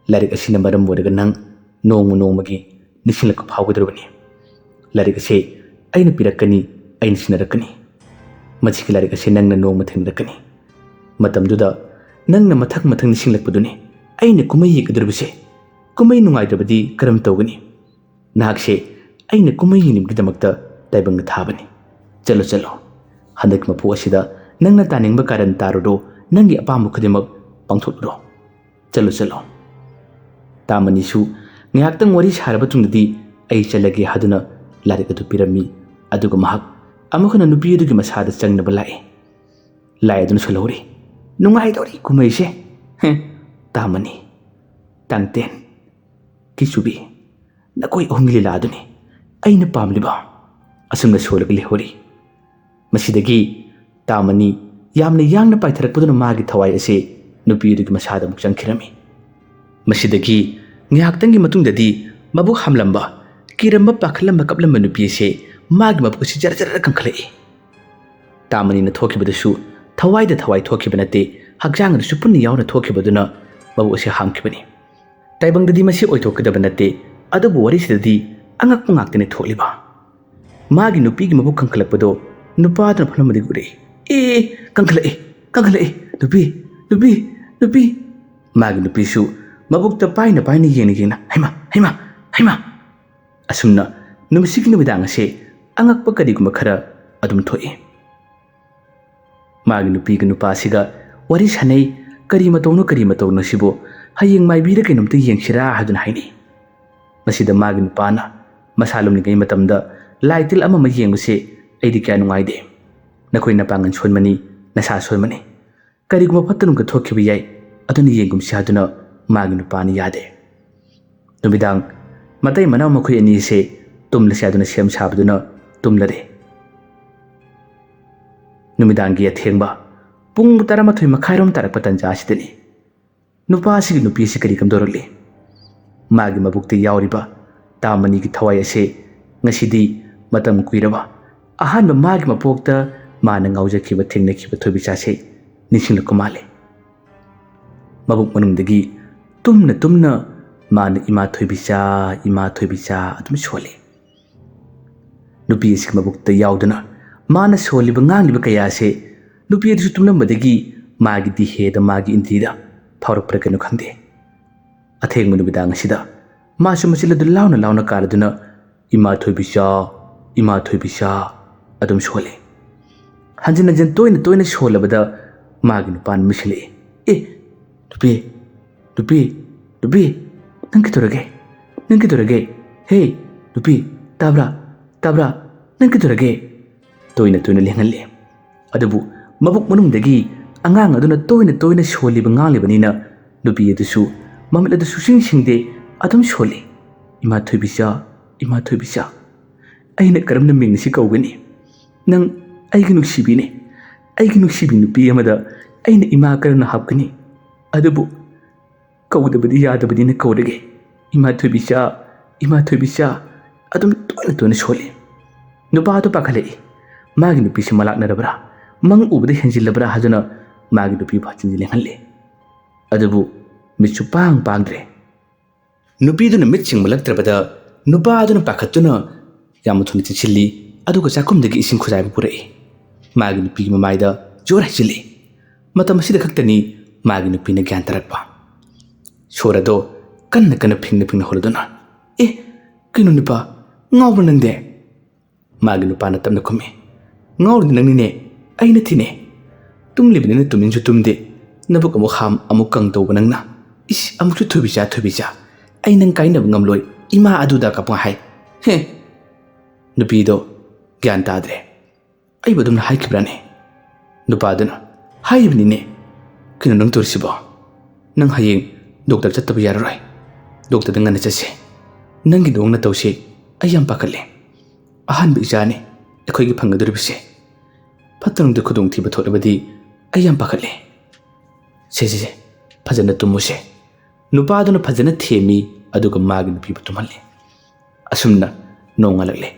ꯂꯥꯏꯔꯤꯛ ꯑꯁꯤꯅ ꯃꯔꯝ ꯑꯣꯏꯔꯒ ꯅꯪ ꯅꯣꯡꯃ ꯅꯣꯡꯃꯒꯤ ꯅꯤꯡꯁꯤꯡꯂꯛꯄ ꯐꯥꯎꯒꯗꯧꯔꯕꯅꯤ꯫ ꯂꯥꯏꯔꯤꯛ ꯑꯁꯤ ꯑꯩꯅ ꯄꯤꯔꯛꯀꯅꯤ, ꯑꯩꯅ ꯁꯤꯟꯅꯔꯛꯀꯅꯤ꯫ ꯃꯁꯤꯒꯤ ꯂꯥꯏꯔꯤꯛ ꯑꯁꯤ ꯅꯪꯅ ꯅꯣꯡꯃ ꯊꯦꯡꯅꯔꯛꯀꯅꯤ꯫ ꯃꯇꯝꯗꯨꯗ ꯅꯪꯅ ꯃꯊꯪ ꯃꯊꯪ ꯅꯤꯡꯁꯤꯡꯂꯛꯄꯗꯨꯅꯤ ꯑꯩꯅ ꯀꯨꯝꯍꯩ ꯌꯦꯡꯒꯗꯧꯔꯤꯕꯁꯦ꯫ ꯀꯨꯝꯍꯩ ꯅꯨꯡꯉꯥꯏꯇ꯭ꯔꯕꯗꯤ ꯀꯔꯝ ꯇꯧꯒꯅꯤ? ꯅꯍꯥꯛꯁꯦ ꯑꯩꯅ ꯀꯨꯝꯍꯩ ꯌꯦꯡꯅꯤꯡꯕꯒꯤꯗꯃꯛꯇ ꯇꯥꯏꯕꯪꯗ ꯊꯥꯕꯅꯤ꯫ ꯆꯠꯂꯣ, ꯆꯠꯂꯣ꯫ ꯍꯟꯗꯛꯀꯤ ꯃꯄꯣꯛ ꯑꯁꯤꯗ ꯅꯪꯅ ꯇꯥꯅꯤꯡꯕ ꯀꯥꯔꯟ ꯇꯥꯔꯨꯔꯣ, ꯅꯪꯒꯤ ꯑꯄꯥꯝꯕ ꯈꯨꯗꯤꯡꯃꯛ ꯄꯥꯡꯊꯣꯛꯂꯨꯔꯣ꯫ ꯆꯠꯂꯣ, ꯆꯠꯂꯣ꯫ ꯇꯥꯃꯅꯤꯁꯨ ꯉꯥꯏꯍꯥꯛꯇꯪ ꯋꯥꯔꯤ ꯁꯥꯔꯕ ꯇꯨꯡꯗꯗꯤ ꯑꯩ ꯆꯠꯂꯒꯦ ꯍꯥꯏꯗꯨꯅ ꯂꯥꯏꯔꯤꯛ ꯑꯗꯨ ꯄꯤꯔꯝꯃꯤ꯫ ꯑꯗꯨꯒ ꯃꯍꯥꯛ ꯑꯃꯨꯛ ꯍꯟꯅ ꯅꯨꯄꯤ ꯑꯗꯨꯒꯤ ꯃꯁꯥꯗ ꯆꯪꯅꯕ ꯂꯥꯛꯏ꯫ ꯂꯥꯏ ꯑꯗꯨꯅ ꯁꯣꯜꯍꯧꯔꯤ, "ꯅꯨꯡꯉꯥꯏꯗꯧꯔꯤ ꯀꯨꯝꯍꯩꯁꯦ꯫ ꯍꯦ, ꯇꯥꯃꯅꯤ, ꯇꯥꯡꯇꯦꯟ, ꯀꯤꯆꯨꯕꯤ, ꯅꯈꯣꯏ ꯑꯍꯨꯝꯒꯤ ꯂꯤꯂꯥ ꯑꯗꯨꯅꯤ ꯑꯩꯅ ꯄꯥꯝꯂꯤꯕ꯫" ꯑꯁꯨꯝꯅ ꯁꯣꯜꯂꯒ ꯂꯩꯍꯧꯔꯤ꯫ ꯃꯁꯤꯗꯒꯤ ꯇꯥꯃꯅꯤ ꯌꯥꯝꯅ ꯌꯥꯡꯅ ꯄꯥꯏꯊꯔꯛꯄꯗꯨꯅ ꯃꯥꯒꯤ ꯊꯋꯥꯏ ꯑꯁꯤ ꯅꯨꯄꯤ ꯑꯗꯨꯒꯤ ꯃꯁꯥꯗ ꯑꯃꯨꯛ ꯆꯪꯈꯤꯔꯝꯃꯤ꯫ ꯃꯁꯤꯗꯒꯤ ꯉꯥꯏꯍꯥꯛꯇꯪꯒꯤ ꯃꯇꯨꯡꯗꯗꯤ ꯃꯕꯨꯛ ꯍꯥꯝꯂꯝꯕ, ꯀꯤꯔꯝꯕ, ꯄꯥꯈꯠꯂꯝꯕ, ꯀꯞꯂꯝꯕ ꯅꯨꯄꯤ ꯑꯁꯤ ꯃꯥꯒꯤ ꯃꯕꯨꯛ ꯑꯁꯤ ꯖꯔ ꯖꯔ ꯀꯟꯈꯠꯂꯛꯏ꯫ ꯇꯥꯃꯅꯤꯅ ꯊꯣꯛꯈꯤꯕꯗꯨꯁꯨ ꯊꯋꯥꯏꯗ ꯊꯋꯥꯏ ꯊꯣꯛꯈꯤꯕ ꯅꯠꯇꯦ, ꯍꯛꯆꯥꯡ ꯑꯗꯨꯁꯨ ꯄꯨꯟꯅ ꯌꯥꯎꯅ ꯊꯣꯛꯈꯤꯕꯗꯨꯅ ꯃꯕꯨꯛ ꯑꯁꯤ ꯍꯥꯝꯈꯤꯕꯅꯤ꯫ ꯇꯥꯏꯕꯪꯗꯗꯤ ꯃꯁꯤ ꯑꯣꯏꯊꯣꯛꯀꯗꯕ ꯅꯠꯇꯦ, ꯑꯗꯨꯕꯨ ꯋꯥꯔꯤꯁꯤꯗꯗꯤ ꯑꯉꯛꯄ ꯉꯥꯛꯇꯅꯤ ꯊꯣꯛꯂꯤꯕ꯫ ꯃꯥꯒꯤ ꯅꯨꯄꯤꯒꯤ ꯃꯕꯨꯛ ꯀꯟꯈꯠꯂꯛꯄꯗꯣ ꯅꯨꯄꯥꯗꯨꯅ ꯐꯝꯂꯝꯕꯗꯒꯤ ꯎꯔꯛꯏ꯫ "ꯑꯦ, ꯑꯦ, ꯀꯟꯈꯠꯂꯛꯏ, ꯀꯟꯈꯠꯂꯛꯏ, ꯅꯨꯄꯤ, ꯅꯨꯄꯤ, ꯅꯨꯄꯤ!" ꯃꯥꯒꯤ ꯅꯨꯄꯤꯁꯨ ꯃꯕꯨꯛꯇ ꯄꯥꯏꯅ ꯄꯥꯏꯅ, ꯌꯦꯡꯅ ꯌꯦꯡꯅ, "ꯍꯩꯃꯥ, ꯍꯩꯃꯥ, ꯍꯩꯃꯥ!" ꯑꯁꯨꯝꯅ ꯅꯨꯃꯤꯠꯁꯤꯒꯤ ꯅꯨꯃꯤꯗꯥꯡ ꯑꯁꯦ ꯑꯉꯛꯄ ꯀꯔꯤꯒꯨꯝꯕ ꯈꯔ ꯑꯗꯨꯝ ꯊꯣꯛꯏ꯫ ꯃꯥꯒꯤ ꯅꯨꯄꯤꯒ ꯅꯨꯄꯥꯁꯤꯒ ꯋꯥꯔꯤ ꯁꯥꯟꯅꯩ꯫ "ꯀꯔꯤ ꯃꯇꯧꯅꯣ, ꯀꯔꯤ ꯃꯇꯧꯅꯣ ꯁꯤꯕꯨ? ꯍꯌꯦꯡ ꯃꯥꯏꯕꯤꯔ ꯀꯩꯅꯣꯝꯇ ꯌꯦꯡꯁꯤꯔꯥ?" ꯍꯥꯏꯗꯨꯅ ꯍꯥꯏꯅꯩ꯫ ꯃꯁꯤꯗ ꯃꯥꯒꯤ ꯅꯨꯄꯥꯅ, "ꯃꯁꯥ ꯂꯨꯝꯂꯤꯉꯩ ꯃꯇꯝꯗ ꯂꯥꯏ ꯇꯤꯜ ꯑꯃ ꯑꯃ ꯌꯦꯡꯕꯁꯦ ꯑꯩꯗꯤ ꯀꯌꯥ ꯅꯨꯡꯉꯥꯏꯗꯦ꯫ ꯅꯈꯣꯏ ꯅꯄꯥꯡꯒꯜ ꯁꯣꯟꯕꯅꯤ, ꯅꯁꯥ ꯁꯣꯟꯕꯅꯤ꯫ ꯀꯔꯤꯒꯨꯝꯕ ꯐꯠꯇ ꯅꯨꯡꯗ ꯊꯣꯛꯈꯤꯕ ꯌꯥꯏ, ꯑꯗꯨꯅ ꯌꯦꯡꯒꯨꯝꯁꯤ" ꯍꯥꯏꯗꯨꯅ ꯃꯥꯒꯤ ꯅꯨꯄꯥꯅ ꯌꯥꯗꯦ꯫ ꯅꯨꯃꯤꯗꯥꯡ ꯃꯇꯩ ꯃꯅꯥꯎ ꯃꯈꯣꯏ ꯑꯅꯤ ꯑꯁꯦ ꯇꯨꯝꯂꯁꯤ ꯍꯥꯏꯗꯨꯅ ꯁꯦꯝ ꯁꯥꯕꯗꯨꯅ ꯇꯨꯝꯂꯔꯦ꯫ ꯅꯨꯃꯤꯗꯥꯡꯒꯤ ꯑꯊꯦꯡꯕ ꯄꯨꯡ ꯇꯔꯥꯃꯥꯊꯣꯏ ꯃꯈꯥꯏꯔꯣꯝ ꯇꯥꯔꯛꯄ ꯇꯥꯟꯖꯥ ꯑꯁꯤꯗꯅꯤ ꯅꯨꯄꯥ ꯑꯁꯤꯒꯤ ꯅꯨꯄꯤ ꯑꯁꯤ ꯀꯔꯤ ꯀꯝꯗꯧꯔꯛꯂꯤ? ꯃꯥꯒꯤ ꯃꯕꯨꯛꯇ ꯌꯥꯎꯔꯤꯕ ꯇꯥꯃꯅꯤꯒꯤ ꯊꯋꯥꯏ ꯑꯁꯤ ꯉꯁꯤꯗꯤ ꯃꯇꯝ ꯀꯨꯏꯔꯕ ꯑꯍꯥꯟꯕ ꯃꯥꯒꯤ ꯃꯄꯣꯛꯇ ꯃꯥꯅ ꯉꯥꯎꯖꯈꯤꯕ, ꯊꯦꯡꯅꯈꯤꯕ ꯊꯣꯏꯕꯤꯆꯥꯁꯦ ꯅꯤꯡꯁꯤꯡꯂꯛꯄ ꯃꯥꯜꯂꯤ꯫ ꯃꯕꯨꯛ ꯃꯅꯨꯡꯗꯒꯤ ꯇꯨꯝꯅ ꯇꯨꯝꯅ ꯃꯥꯅ "ꯏꯃꯥ ꯊꯣꯏꯕꯤꯆꯥ, ꯏꯃꯥ ꯊꯣꯏꯕꯤꯆꯥ" ꯑꯗꯨꯝ ꯁꯣꯜꯂꯤ꯫ ꯅꯨꯄꯤ ꯑꯁꯤꯒꯤ ꯃꯕꯨꯛꯇ ꯌꯥꯎꯗꯨꯅ ꯃꯥꯅ ꯁꯣꯜꯂꯤꯕ ꯉꯥꯡꯂꯤꯕ ꯀꯌꯥ ꯑꯁꯦ ꯅꯨꯄꯤ ꯑꯗꯨꯁꯨ ꯇꯨꯝꯂꯝꯕꯗꯒꯤ ꯃꯥꯒꯤ ꯗꯤꯍꯦꯗ, ꯃꯥꯒꯤ ꯏꯟꯗ꯭ꯔꯤꯗ ꯐꯥꯎꯔꯛꯄ꯭ꯔꯥ ꯀꯩꯅꯣ ꯈꯪꯗꯦ꯫ ꯑꯊꯦꯡꯕ ꯅꯨꯃꯤꯗꯥꯡ ꯑꯁꯤꯗ ꯃꯥꯁꯨ ꯃꯆꯤꯜ ꯑꯗꯨ ꯂꯥꯎꯅ ꯂꯥꯎꯅ ꯀꯥꯔꯗꯨꯅ "ꯏꯃꯥ ꯊꯣꯏꯕꯤꯆꯥ, ꯏꯃꯥ ꯊꯣꯏꯕꯤꯆꯥ" ꯑꯗꯨꯝ ꯁꯣꯜꯂꯤ꯫ ꯍꯟꯖꯤꯟ ꯍꯟꯖꯤꯟ ꯇꯣꯏꯅ ꯇꯣꯏꯅ ꯁꯣꯜꯂꯕꯗ ꯃꯥꯒꯤ ꯅꯨꯄꯥꯅ ꯃꯤꯁꯤꯜꯂꯛꯏ꯫ "ꯑꯦ, ꯅꯨꯄꯤ, ꯅꯨꯄꯤ, ꯅꯨꯄꯤ, ꯅꯪ ꯀꯩꯗꯧꯔꯒꯦ? ꯅꯪ ꯀꯩꯗꯧꯔꯒꯦ? ꯍꯦ, ꯅꯨꯄꯤ, ꯇꯥꯕ꯭ꯔꯥ? ꯇꯥꯕ꯭ꯔꯥ? ꯅꯪ ꯀꯩꯗꯧꯔꯒꯦ?" ꯇꯣꯏꯅ ꯇꯣꯏꯅ ꯂꯦꯡꯍꯜꯂꯤ꯫ ꯑꯗꯨꯕꯨ ꯃꯕꯨꯛ ꯃꯅꯨꯡꯗꯒꯤ ꯑꯉꯥꯡ ꯑꯗꯨꯅ ꯇꯣꯏꯅ ꯇꯣꯏꯅ ꯁꯣꯜꯂꯤꯕ ꯉꯥꯡꯂꯤꯕꯅꯤꯅ ꯅꯨꯄꯤ ꯑꯗꯨꯁꯨ ꯃꯃꯤꯠ ꯑꯗꯨ ꯁꯨꯡꯁꯤꯡ ꯁꯤꯡꯗꯦ, ꯑꯗꯨꯝ ꯁꯣꯜꯂꯤ꯫ "ꯏꯃꯥ ꯊꯣꯏꯕꯤꯆꯥ, ꯏꯃꯥ ꯊꯣꯏꯕꯤꯆꯥ, ꯑꯩꯅ ꯀꯔꯝꯅ ꯃꯤꯡ ꯑꯁꯤ ꯀꯧꯒꯅꯤ? ꯅꯪ ꯑꯩꯒꯤ ꯅꯨꯡꯁꯤꯕꯤꯅꯤ꯫ ꯑꯩꯒꯤ ꯅꯨꯡꯁꯤꯕꯤ ꯅꯨꯄꯤ ꯑꯃꯗ ꯑꯩꯅ ꯏꯃꯥ ꯀꯔꯝꯅ ꯍꯥꯞꯀꯅꯤ? ꯑꯗꯨꯕꯨ ꯀꯧꯗꯕꯗꯤ ꯌꯥꯗꯕꯅꯤꯅ ꯀꯧꯔꯒꯦ꯫ ꯏꯃꯥ ꯊꯣꯏꯕꯤꯆꯥ, ꯏꯃꯥ ꯊꯣꯏꯕꯤꯆꯥ" ꯑꯗꯨꯝ ꯇꯣꯏꯅ ꯇꯣꯏꯅ ꯁꯣꯜꯂꯤ꯫ ꯅꯨꯄꯥ ꯑꯗꯨ ꯄꯥꯈꯠꯂꯛꯏ꯫ ꯃꯥꯒꯤ ꯅꯨꯄꯤꯁꯤ ꯃꯂꯥꯛꯅꯔꯕ꯭ꯔꯥ, ꯃꯪ ꯎꯕꯗ ꯍꯦꯟꯖꯤꯜꯂꯕ꯭ꯔꯥ ꯍꯥꯏꯗꯨꯅ ꯃꯥꯒꯤ ꯅꯨꯄꯤꯕꯨ ꯍꯟꯖꯤꯟ ꯂꯦꯡꯍꯜꯂꯤ꯫ ꯑꯗꯨꯕꯨ ꯃꯤꯠꯁꯨ ꯄꯥꯡ ꯄꯥꯡꯗ꯭ꯔꯦ꯫ ꯅꯨꯄꯤꯗꯨꯅ ꯃꯤꯠ ꯁꯤꯡꯕꯂꯛꯇ꯭ꯔꯕꯗ ꯅꯨꯄꯥ ꯑꯗꯨꯅ ꯄꯥꯈꯠꯇꯨꯅ ꯌꯥꯝꯅ ꯊꯨꯅ ꯆꯦꯟꯁꯤꯜꯂꯤ, ꯑꯗꯨꯒ ꯆꯥꯛꯈꯨꯝꯗꯒꯤ ꯏꯁꯤꯡ ꯈꯨꯖꯥꯏ ꯑꯃ ꯄꯨꯔꯛꯏ꯫ ꯃꯥꯒꯤ ꯅꯨꯄꯤꯒꯤ ꯃꯃꯥꯏꯗ ꯖꯣꯔ ꯍꯩꯖꯤꯜꯂꯤ꯫ ꯃꯇꯝ ꯑꯁꯤꯗ ꯈꯛꯇꯅꯤ ꯃꯥꯒꯤ ꯅꯨꯄꯤꯅ ꯒ꯭ꯌꯥꯟ ꯇꯥꯔꯛꯄ꯫ ꯁꯣꯔ ꯑꯗꯣ ꯀꯟꯅ ꯀꯟꯅ ꯐꯤꯡꯅ ꯐꯤꯡꯅ ꯍꯣꯜꯂꯗꯨꯅ, "ꯑꯦ, ꯀꯩꯅꯣ ꯅꯨꯄꯥ, ꯉꯥꯎꯕ꯭ꯔꯥ ꯅꯪꯗꯤ?" ꯃꯥꯒꯤ ꯅꯨꯄꯥꯅ ꯇꯞꯅ ꯈꯨꯝꯃꯤ, "ꯉꯥꯎꯔꯤꯗꯤ ꯅꯪꯅꯤꯅꯦ, ꯑꯩ ꯅꯠꯇꯦꯅꯦ꯫ ꯇꯨꯝꯂꯤꯕꯅꯤꯅ ꯇꯨꯃꯤꯟꯁꯨ ꯇꯨꯝꯗꯦ, ꯅꯕꯨꯛ ꯑꯃꯨꯛ ꯍꯥꯝ ꯑꯃꯨꯛ ꯀꯪ ꯇꯧꯕ ꯅꯪꯅ꯫ ꯏꯁ, ꯑꯃꯨꯛꯁꯨ ꯊꯣꯏꯕꯤꯆꯥ, ꯊꯣꯏꯕꯤꯆꯥ꯫ ꯑꯩ ꯅꯪ ꯀꯥꯏꯅꯕ ꯉꯝꯂꯣꯏ, ꯏꯃꯥ ꯑꯗꯨꯗ ꯀꯥꯞꯄ ꯍꯥꯏ꯫ ꯍꯦ!" ꯅꯨꯄꯤꯗꯣ ꯒ꯭ꯌꯥꯟ ꯇꯥꯗ꯭ꯔꯦ꯫ "ꯑꯩꯕꯨ ꯑꯗꯨꯝꯅ ꯍꯥꯏꯈꯤꯕ꯭ꯔꯥꯅꯦ?" ꯅꯨꯄꯥꯗꯨꯅ, "ꯍꯥꯏꯔꯤꯕꯅꯤꯅꯦ꯫ ꯀꯩꯅꯣ ꯅꯪ ꯇꯧꯔꯤꯁꯤꯕꯣ? ꯅꯪ ꯍꯌꯦꯡ ꯗꯣꯛꯇꯔ ꯆꯠꯇꯕ ꯌꯥꯔꯔꯣꯏ꯫ ꯗꯣꯛꯇꯔꯗ ꯉꯟꯅ ꯆꯠꯁꯦ꯫ ꯅꯪꯒꯤ ꯅꯑꯣꯡ ꯅꯇꯧꯁꯦ ꯑꯩ ꯌꯥꯝ ꯄꯥꯈꯠꯂꯦ꯫ ꯑꯍꯥꯟꯕ ꯏꯆꯥꯅꯤ ꯑꯩꯈꯣꯏꯒꯤ ꯐꯪꯒꯗꯧꯔꯤꯕꯁꯦ꯫ ꯐꯠꯇ ꯅꯨꯡꯗ ꯈꯨꯗꯣꯡꯊꯤꯕ ꯊꯣꯛꯂꯕꯗꯤ ꯑꯩ ꯌꯥꯝ ꯄꯥꯈꯠꯂꯦ꯫ ꯁꯦ, ꯁꯦ, ꯁꯦ, ꯐꯖꯅ ꯇꯨꯝꯃꯨꯁꯦ꯫" ꯅꯨꯄꯥꯗꯨꯅ ꯐꯖꯅ ꯊꯦꯝꯃꯤ, ꯑꯗꯨꯒ ꯃꯥꯒꯤ ꯅꯨꯄꯤꯕꯨ ꯇꯨꯝꯍꯜꯂꯤ꯫ ꯑꯁꯨꯝꯅ ꯅꯣꯡꯉꯥꯜꯂꯛꯂꯦ꯫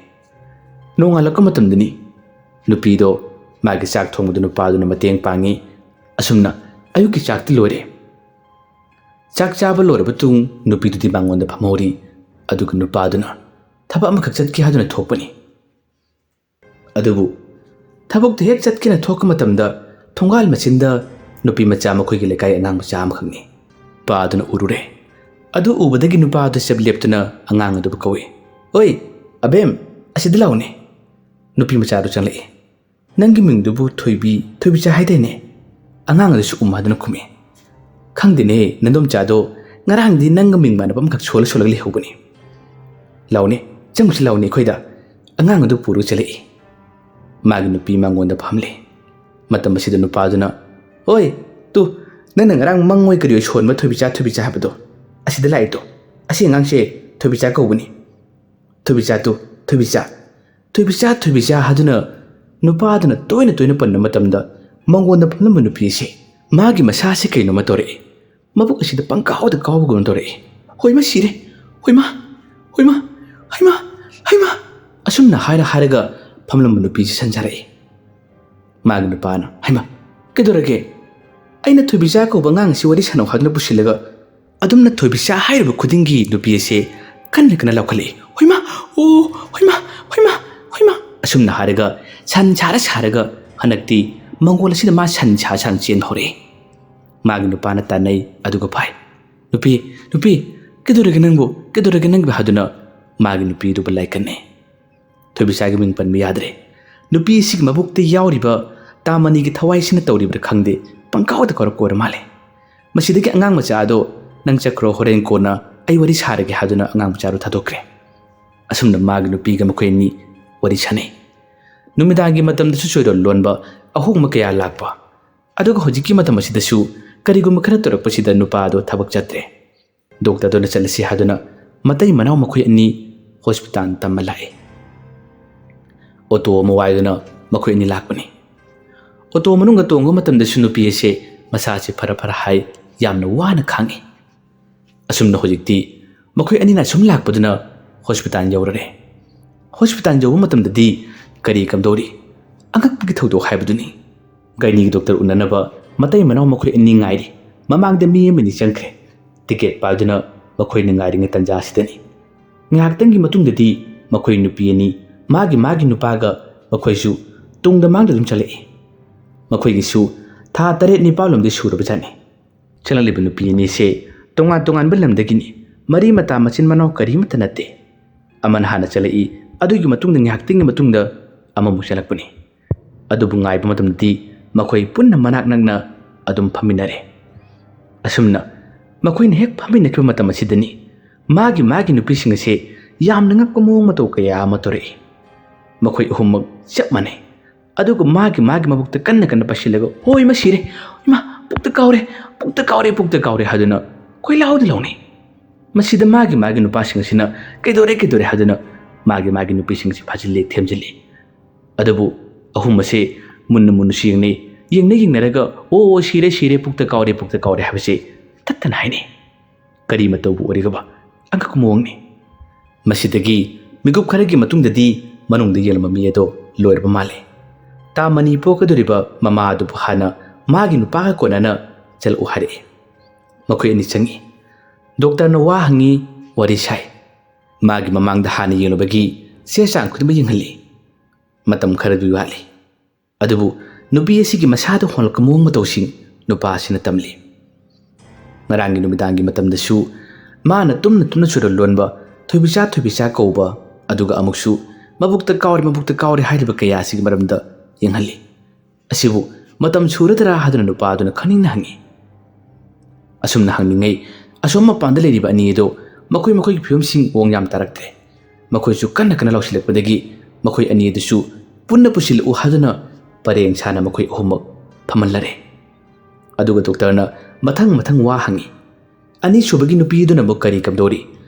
ꯅꯣꯡꯉꯥꯜꯂꯛꯄ ꯃꯇꯝꯗꯅꯤ ꯅꯨꯄꯤꯗꯣ ꯃꯥꯒꯤ ꯆꯥꯛ ꯊꯣꯡꯕꯗ ꯅꯨꯄꯥꯗꯨꯅ ꯃꯇꯦꯡ ꯄꯥꯡꯉꯤ꯫ ꯑꯁꯨꯝꯅ ꯑꯌꯨꯛꯀꯤ ꯆꯥꯛꯇꯤ ꯂꯣꯏꯔꯦ꯫ ꯆꯥꯛ ꯆꯥꯕ ꯂꯣꯏꯔꯕ ꯇꯨꯡ ꯅꯨꯄꯤꯗꯨꯗꯤ ꯃꯉꯣꯟꯗ ꯐꯝꯍꯧꯔꯤ꯫ ꯑꯗꯨꯒ ꯅꯨꯄꯥꯗꯨꯅ ꯊꯕꯛ ꯑꯃꯈꯛ ꯆꯠꯀꯦ ꯍꯥꯏꯗꯨꯅ ꯊꯣꯛꯄꯅꯤ꯫ ꯑꯗꯨꯕꯨ ꯊꯕꯛꯇꯨ ꯍꯦꯛ ꯆꯠꯀꯦꯅ ꯊꯣꯛꯄ ꯃꯇꯝꯗ ꯊꯣꯡꯒꯥꯜ ꯃꯆꯤꯟꯗ ꯅꯨꯄꯤ ꯃꯆꯥ, ꯃꯈꯣꯏꯒꯤ ꯂꯩꯀꯥꯏ ꯑꯉꯥꯡ ꯃꯆꯥ ꯑꯃꯈꯛꯅꯤ, ꯅꯨꯄꯥꯗꯨꯅ ꯎꯔꯨꯔꯦ꯫ ꯑꯗꯨ ꯎꯕꯗꯒꯤ ꯅꯨꯄꯥꯗꯨ ꯆꯞ ꯂꯦꯞꯇꯨꯅ ꯑꯉꯥꯡ ꯑꯗꯨꯕꯨ ꯀꯧꯏ, "ꯑꯣꯏ, ꯑꯕꯦꯝ, ꯑꯁꯤꯗ ꯂꯥꯛꯎꯅꯦ꯫" ꯅꯨꯄꯤ ꯃꯆꯥꯗꯨ ꯆꯪꯂꯛꯏ꯫ "ꯅꯪꯒꯤ ꯃꯤꯡꯗꯨꯕꯨ ꯊꯣꯏꯕꯤ, ꯊꯣꯏꯕꯤꯆꯥ ꯍꯥꯏꯗꯥꯏꯅꯦ?" ꯑꯉꯥꯡ ꯑꯗꯨꯁꯨ ꯎꯝ ꯍꯥꯏꯗꯨꯅ ꯈꯨꯝꯃꯤ꯫ "ꯈꯪꯗꯦꯅꯦ, ꯅꯗꯣꯝꯆꯥꯗꯣ ꯉꯔꯥꯡꯗꯤ ꯅꯪꯒ ꯃꯤꯡ ꯃꯥꯟꯅꯕ ꯑꯃꯈꯛ ꯁꯣꯜꯂ ꯁꯣꯜꯂꯒ ꯂꯩꯍꯧꯕꯅꯤ꯫ ꯂꯥꯎꯅꯦ, ꯆꯪꯉꯨꯁꯤ ꯂꯥꯎꯅꯦ ꯑꯩꯈꯣꯏꯗ꯫" ꯑꯉꯥꯡ ꯑꯗꯨ ꯄꯨꯔꯒ ꯆꯠꯂꯛꯏ꯫ ꯃꯥꯒꯤ ꯅꯨꯄꯤ ꯃꯉꯣꯟꯗ ꯐꯝꯂꯦ꯫ ꯃꯇꯝ ꯑꯁꯤꯗ ꯅꯨꯄꯥꯗꯨꯅ, "ꯍꯣꯏ, ꯇꯨ, ꯅꯪꯅ ꯉꯔꯥꯡ ꯃꯪ ꯑꯣꯏ ꯀꯔꯤ ꯑꯣꯏ ꯁꯣꯟꯕ ꯊꯣꯏꯕꯤꯆꯥ, ꯊꯣꯏꯕꯤꯆꯥ ꯍꯥꯏꯕꯗꯣ, ꯑꯁꯤꯗ ꯂꯥꯛꯏꯗꯣ꯫ ꯑꯁꯤ ꯑꯉꯥꯡꯁꯦ ꯊꯣꯏꯕꯤꯆꯥ ꯀꯧꯕꯅꯤ꯫ ꯊꯣꯏꯕꯤꯆꯥ ꯇꯨ, ꯊꯣꯏꯕꯤꯆꯥ, ꯊꯣꯏꯕꯤꯆꯥ, ꯊꯣꯏꯕꯤꯆꯥ" ꯍꯥꯏꯗꯨꯅ ꯅꯨꯄꯥꯗꯨꯅ ꯇꯣꯏꯅ ꯇꯣꯏꯅ ꯄꯟꯕ ꯃꯇꯝꯗ ꯃꯉꯣꯟꯗ ꯐꯝꯂꯝꯕ ꯅꯨꯄꯤ ꯑꯁꯤ ꯃꯥꯒꯤ ꯃꯁꯥꯁꯤ ꯀꯩꯅꯣꯝꯃ ꯇꯧꯔꯛꯏ꯫ ꯃꯕꯨꯛ ꯑꯁꯤꯗ ꯄꯪꯀꯥꯎꯗ ꯀꯥꯎꯕꯒꯨꯝ ꯇꯧꯔꯛꯏ꯫ "ꯍꯣꯏꯃ ꯁꯤꯔꯦ! ꯍꯣꯏꯃ! ꯍꯣꯏꯃ! ꯍꯩꯃ! ꯍꯩꯃ!" ꯑꯁꯨꯝꯅ ꯍꯥꯏꯔ ꯍꯥꯏꯔꯒ ꯐꯝꯂꯝꯕ ꯅꯨꯄꯤꯁꯤ ꯁꯟꯖꯥꯔꯛꯏ꯫ ꯃꯥꯒꯤ ꯅꯨꯄꯥꯅ, "ꯍꯩꯃ! ꯀꯩꯗꯧꯔꯒꯦ? ꯑꯩꯅ ꯊꯣꯏꯕꯤꯆꯥ ꯀꯧꯕ ꯑꯉꯥꯡ ꯑꯁꯤ ꯋꯥꯔꯤ ꯁꯥꯟꯅꯧ ꯍꯥꯏꯗꯨꯅ ꯄꯨꯁꯤꯜꯂꯒ ꯑꯗꯨꯝꯅ ꯊꯣꯏꯕꯤꯆꯥ ꯍꯥꯏꯔꯤꯕ ꯈꯨꯗꯤꯡꯒꯤ ꯅꯨꯄꯤ ꯑꯁꯤ ꯀꯟꯅ ꯀꯟꯅ ꯂꯥꯎꯈꯠꯂꯛꯏ꯫ ꯍꯣꯏꯃ! ꯑꯣ! ꯍꯣꯏꯃ! ꯍꯣꯏꯃ! ꯍꯣꯏꯃ!" ꯑꯁꯨꯝꯅ ꯍꯥꯏꯔꯒ ꯁꯟ ꯁꯥꯔ ꯁꯥꯔꯒ ꯍꯟꯗꯛꯇꯤ ꯃꯪꯒꯣꯜ ꯑꯁꯤꯗ ꯃꯥ ꯁꯟ ꯁꯥ ꯁꯥꯅ ꯆꯦꯟꯕ ꯍꯧꯔꯛꯏ꯫ ꯃꯥꯒꯤ ꯅꯨꯄꯥꯅ ꯇꯥꯟꯅꯩ, ꯑꯗꯨꯒ ꯐꯥꯏ꯫ "ꯅꯨꯄꯤ, ꯅꯨꯄꯤ, ꯀꯩꯗꯧꯔꯒꯦ ꯅꯪꯕꯨ? ꯀꯩꯗꯧꯔꯒꯦ ꯅꯪꯕꯨ?" ꯍꯥꯏꯗꯨꯅ ꯃꯥꯒꯤ ꯅꯨꯄꯤꯗꯨꯕꯨ ꯂꯥꯏꯀꯠꯅꯩ꯫ ꯊꯣꯏꯕꯤꯆꯥꯒꯤ ꯃꯤꯡ ꯄꯟꯕ ꯌꯥꯗ꯭ꯔꯦ꯫ ꯅꯨꯄꯤ ꯑꯁꯤꯒꯤ ꯃꯕꯨꯛꯇ ꯌꯥꯎꯔꯤꯕ ꯇꯥꯃꯅꯤꯒꯤ ꯊꯋꯥꯏꯁꯤꯅ ꯇꯧꯔꯤꯕ꯭ꯔꯥ ꯈꯪꯗꯦ, ꯄꯪꯀꯥꯎꯗ ꯀꯧꯔꯛꯄ ꯑꯣꯏꯔ ꯃꯥꯜꯂꯦ꯫ ꯃꯁꯤꯗꯒꯤ ꯑꯉꯥꯡ ꯃꯆꯥ ꯑꯗꯣ, "ꯅꯪ ꯆꯠꯈ꯭ꯔꯣ, ꯍꯣꯔꯦꯟ ꯀꯣꯟꯅ ꯑꯩ ꯋꯥꯔꯤ ꯁꯥꯔꯒꯦ" ꯍꯥꯏꯗꯨꯅ ꯑꯉꯥꯡ ꯃꯆꯥꯗꯨ ꯊꯥꯗꯣꯛꯈ꯭ꯔꯦ꯫ ꯑꯁꯨꯝꯅ ꯃꯥꯒꯤ ꯅꯨꯄꯤꯒ ꯃꯈꯣꯏ ꯑꯅꯤ ꯋꯥꯔꯤ ꯁꯥꯟꯅꯩ꯫ ꯅꯨꯃꯤꯗꯥꯡꯒꯤ ꯃꯇꯝꯗꯁꯨ ꯆꯣꯏꯔꯣꯜ ꯂꯣꯟꯕ, ꯑꯍꯣꯡꯕ ꯀꯌꯥ ꯂꯥꯛꯄ꯫ ꯑꯗꯨꯒ ꯍꯧꯖꯤꯛꯀꯤ ꯃꯇꯝ ꯑꯁꯤꯗꯁꯨ ꯀꯔꯤꯒꯨꯝꯕ ꯈꯔ ꯇꯧꯔꯛꯄꯁꯤꯗ ꯅꯨꯄꯥ ꯑꯗꯣ ꯊꯕꯛ ꯆꯠꯇ꯭ꯔꯦ꯫ ꯗꯣꯛꯇꯔꯗꯨꯅ ꯆꯠꯂꯁꯤ ꯍꯥꯏꯗꯨꯅ ꯃꯇꯩ ꯃꯅꯥꯎ ꯃꯈꯣꯏ ꯑꯅꯤ ꯍꯣꯁꯄꯤꯇꯥꯜ ꯇꯝꯕ ꯂꯥꯛꯏ꯫ ꯑꯣꯇꯣ ꯑꯃ ꯋꯥꯏꯗꯨꯅ ꯃꯈꯣꯏ ꯑꯅꯤ ꯂꯥꯛꯄꯅꯤ꯫ ꯑꯣꯇꯣ ꯃꯅꯨꯡꯗ ꯇꯣꯡꯕ ꯃꯇꯝꯗꯁꯨ ꯅꯨꯄꯤ ꯑꯁꯦ ꯃꯁꯥꯁꯦ ꯐꯔ ꯐꯔ ꯍꯥꯏ, ꯌꯥꯝꯅ ꯋꯥꯅ ꯈꯥꯡꯉꯤ꯫ ꯑꯁꯨꯝꯅ ꯍꯧꯖꯤꯛꯇꯤ ꯃꯈꯣꯏ ꯑꯅꯤꯅ ꯁꯨꯝ ꯂꯥꯛꯄꯗꯨꯅ ꯍꯣꯁꯄꯤꯇꯥꯜ ꯌꯧꯔꯔꯦ꯫ ꯍꯣꯁꯄꯤꯇꯥꯜ ꯌꯧꯕ ꯃꯇꯝꯗꯗꯤ ꯀꯔꯤ ꯀꯝꯗꯧꯔꯤ? ꯑꯉꯛꯄꯒꯤ ꯊꯧꯗꯣꯛ ꯍꯥꯏꯕꯗꯨꯅꯤ꯫ ꯒꯥꯏꯅꯤꯒꯤ ꯗꯣꯛꯇꯔ ꯎꯅꯅꯕ ꯃꯇꯩ ꯃꯅꯥꯎ ꯃꯈꯣꯏ ꯑꯅꯤ ꯉꯥꯏꯔꯤ꯫ ꯃꯃꯥꯡꯗ ꯃꯤ ꯑꯃꯅꯤ ꯆꯪꯈ꯭ꯔꯦ꯫ ꯇꯤꯀꯦꯠ ꯄꯥꯏꯗꯨꯅ ꯃꯈꯣꯏꯅ ꯉꯥꯏꯔꯤꯉꯩ ꯇꯥꯟꯖꯥ ꯑꯁꯤꯗꯅꯤ꯫ ꯉꯥꯏꯍꯥꯛꯇꯪꯒꯤ ꯃꯇꯨꯡꯗꯗꯤ ꯃꯈꯣꯏ ꯅꯨꯄꯤ ꯑꯅꯤ ꯃꯥꯒꯤ ꯃꯥꯒꯤ ꯅꯨꯄꯥꯒ ꯃꯈꯣꯏꯁꯨ ꯇꯨꯡꯗ ꯃꯥꯡꯗ ꯑꯗꯨꯝ ꯆꯠꯂꯛꯏ꯫ ꯃꯈꯣꯏꯒꯤꯁꯨ ꯊꯥ ꯇꯔꯦꯠ ꯅꯤꯄꯥꯜ ꯂꯣꯝꯗꯤ ꯁꯨꯔꯕꯖꯥꯠꯅꯤ꯫ ꯆꯠꯂꯛꯂꯤꯕ ꯅꯨꯄꯤ ꯑꯅꯤꯁꯦ ꯇꯣꯉꯥꯟ ꯇꯣꯉꯥꯟꯕ ꯂꯝꯗꯒꯤꯅꯤ꯫ ꯃꯔꯤ ꯃꯇꯥ ꯃꯆꯤꯟ ꯃꯅꯥꯎ ꯀꯔꯤꯃꯠꯇ ꯅꯠꯇꯦ꯫ ꯑꯃꯅ ꯍꯥꯟꯅ ꯆꯠꯂꯛꯏ, ꯑꯗꯨꯒꯤ ꯃꯇꯨꯡꯗ ꯉꯥꯏꯍꯥꯛꯇꯪꯒꯤ ꯃꯇꯨꯡꯗ ꯑꯃꯃꯨꯛ ꯆꯠꯂꯛꯄꯅꯤ꯫ ꯑꯗꯨꯕꯨ ꯉꯥꯏꯕ ꯃꯇꯝꯗꯗꯤ ꯃꯈꯣꯏ ꯄꯨꯟꯅ ꯃꯅꯥꯛ ꯅꯛꯅ ꯑꯗꯨꯝ ꯐꯝꯃꯤꯟꯅꯔꯦ꯫ ꯑꯁꯨꯝꯅ ꯃꯈꯣꯏꯅ ꯍꯦꯛ ꯐꯝꯃꯤꯟꯅꯈꯤꯕ ꯃꯇꯝ ꯑꯁꯤꯗꯅꯤ ꯃꯥꯒꯤ ꯃꯥꯒꯤ ꯅꯨꯄꯤꯁꯤꯡ ꯑꯁꯦ ꯌꯥꯝꯅ ꯉꯛꯄ ꯃꯑꯣꯡ ꯃꯇꯧ ꯀꯌꯥ ꯑꯃ ꯇꯧꯔꯛꯏ꯫ ꯃꯈꯣꯏ ꯑꯍꯨꯝꯃꯛ ꯆꯞ ꯃꯥꯟꯅꯩ꯫ ꯑꯗꯨꯒ ꯃꯥꯒꯤ ꯃꯥꯒꯤ ꯃꯕꯨꯛꯇ ꯀꯟꯅ ꯀꯟꯅ ꯄꯥꯏꯁꯤꯜꯂꯒ, "ꯍꯣꯏ, ꯃꯁꯤꯔꯦ, ꯏꯃꯥ, ꯄꯨꯛꯇ ꯀꯥꯎꯔꯦ, ꯄꯨꯛꯇ ꯀꯥꯎꯔꯦ, ꯄꯨꯛꯇ ꯀꯥꯎꯔꯦ" ꯍꯥꯏꯗꯨꯅ ꯀꯣꯏꯂꯥꯎꯗ ꯂꯥꯎꯅꯩ꯫ ꯃꯁꯤꯗ ꯃꯥꯒꯤ ꯃꯥꯒꯤ ꯅꯨꯄꯥꯁꯤꯡ ꯑꯁꯤꯅ "ꯀꯩꯗꯧꯔꯦ, ꯀꯩꯗꯧꯔꯦ?" ꯍꯥꯏꯗꯨꯅ ꯃꯥꯒꯤ ꯃꯥꯒꯤ ꯅꯨꯄꯤꯁꯤꯡ ꯑꯁꯤ ꯐꯥꯖꯤꯜꯂꯤ, ꯊꯦꯝꯖꯤꯜꯂꯤ꯫ ꯑꯗꯨꯕꯨ ꯑꯍꯨꯝ ꯑꯁꯦ ꯃꯨꯟꯅ ꯃꯨꯟꯅꯁꯨ ꯌꯦꯡꯅꯩ꯫ ꯌꯦꯡꯅ ꯌꯦꯡꯅꯔꯒ, "ꯑꯣ, ꯑꯣ, ꯁꯤꯔꯦ, ꯁꯤꯔꯦ, ꯄꯨꯛꯇ ꯀꯥꯎꯔꯦ, ꯄꯨꯛꯇ ꯀꯥꯎꯔꯦ" ꯍꯥꯏꯕꯁꯦ ꯇꯠꯇꯅ ꯍꯥꯏꯅꯩ꯫ ꯀꯔꯤ ꯃꯇꯧꯕꯨ ꯑꯣꯏꯔꯤꯒꯕ? ꯑꯉꯛꯄ ꯃꯑꯣꯡꯅꯤ꯫ ꯃꯁꯤꯗꯒꯤ ꯃꯤꯀꯨꯞ ꯈꯔꯒꯤ ꯃꯇꯨꯡꯗꯗꯤ ꯃꯅꯨꯡꯗ ꯌꯦꯡꯂꯝꯕ ꯃꯤ ꯑꯗꯣ ꯂꯣꯏꯔꯕ ꯃꯥꯜꯂꯦ꯫ ꯇꯥ ꯃꯅꯤ ꯄꯣꯛꯀꯗꯧꯔꯤꯕ ꯃꯃꯥ ꯑꯗꯨꯕꯨ ꯍꯥꯟꯅ ꯃꯥꯒꯤ ꯅꯨꯄꯥꯒ ꯀꯣꯟꯅꯅ ꯆꯠꯂꯛꯎ ꯍꯥꯏꯔꯛꯏ꯫ ꯃꯈꯣꯏ ꯑꯅꯤ ꯆꯪꯉꯤ꯫ ꯗꯣꯛꯇꯔꯅ ꯋꯥ ꯍꯪꯉꯤ, ꯋꯥꯔꯤ ꯁꯥꯏ꯫ ꯃꯥꯒꯤ ꯃꯃꯥꯡꯗ ꯍꯥꯟꯅ ꯌꯦꯡꯂꯨꯕꯒꯤ ꯆꯦ ꯆꯥꯡ ꯈꯨꯗꯤꯡꯃꯛ ꯌꯦꯡꯍꯜꯂꯤ꯫ ꯃꯇꯝ ꯈꯔꯗꯤ ꯋꯥꯠꯂꯤ꯫ ꯑꯗꯨꯕꯨ ꯅꯨꯄꯤ ꯑꯁꯤꯒꯤ ꯃꯁꯥꯗ ꯍꯣꯡꯂꯛꯄ ꯃꯑꯣꯡ ꯃꯇꯧꯁꯤꯡ ꯅꯨꯄꯥ ꯑꯁꯤꯅ ꯇꯝꯂꯤ꯫ ꯉꯔꯥꯡꯒꯤ ꯅꯨꯃꯤꯗꯥꯡꯒꯤ ꯃꯇꯝꯗꯁꯨ ꯃꯥꯅ ꯇꯨꯝꯅ ꯇꯨꯝꯅ ꯆꯨꯔ ꯂꯣꯟꯕ, "ꯊꯣꯏꯕꯤꯆꯥ, ꯊꯣꯏꯕꯤꯆꯥ" ꯀꯧꯕ, ꯑꯗꯨꯒ ꯑꯃꯨꯛꯁꯨ "ꯃꯕꯨꯛꯇ ꯀꯥꯎꯔꯦ, ꯃꯕꯨꯛꯇ ꯀꯥꯎꯔꯦ" ꯍꯥꯏꯔꯤꯕ ꯀꯌꯥ ꯑꯁꯤꯒꯤ ꯃꯔꯝꯗ ꯌꯦꯡꯍꯜꯂꯤ꯫ ꯑꯁꯤꯕꯨ ꯃꯇꯝ ꯁꯨꯔꯗ꯭ꯔꯥ ꯍꯥꯏꯗꯨꯅ ꯅꯨꯄꯥ ꯑꯗꯨꯅ ꯈꯪꯅꯤꯡꯅ ꯍꯪꯉꯤ꯫ ꯑꯁꯨꯝꯅ ꯍꯪꯂꯤꯉꯩ ꯑꯁꯣꯝ ꯃꯄꯥꯟꯗ ꯂꯩꯔꯤꯕ ꯑꯅꯤ ꯑꯗꯨ ꯃꯈꯣꯏ ꯃꯈꯣꯏꯒꯤ ꯐꯤꯕꯝꯁꯤꯡ ꯃꯑꯣꯡ ꯌꯥꯝ ꯇꯥꯔꯛꯇ꯭ꯔꯦ꯫ ꯃꯈꯣꯏꯁꯨ ꯀꯟꯅ ꯀꯟꯅ ꯂꯥꯎꯁꯤꯜꯂꯛꯄꯗꯒꯤ ꯃꯈꯣꯏ ꯑꯅꯤ ꯑꯗꯨꯁꯨ ꯄꯨꯟꯅ ꯄꯨꯁꯤꯜꯂꯛꯎ ꯍꯥꯏꯗꯨꯅ ꯄꯔꯦꯡ ꯁꯥꯅ ꯃꯈꯣꯏ ꯑꯍꯨꯝꯃꯛ ꯐꯝꯍꯜꯂꯔꯦ꯫ ꯑꯗꯨꯒ ꯗꯣꯛꯇꯔꯅ ꯃꯊꯪ ꯃꯊꯪ ꯋꯥ ꯍꯪꯉꯤ꯫ ꯑꯅꯤꯁꯨꯕꯒꯤ ꯅꯨꯄꯤꯗꯨꯅ ꯑꯃꯨꯛ ꯀꯔꯤ ꯀꯝꯗꯧꯔꯤ?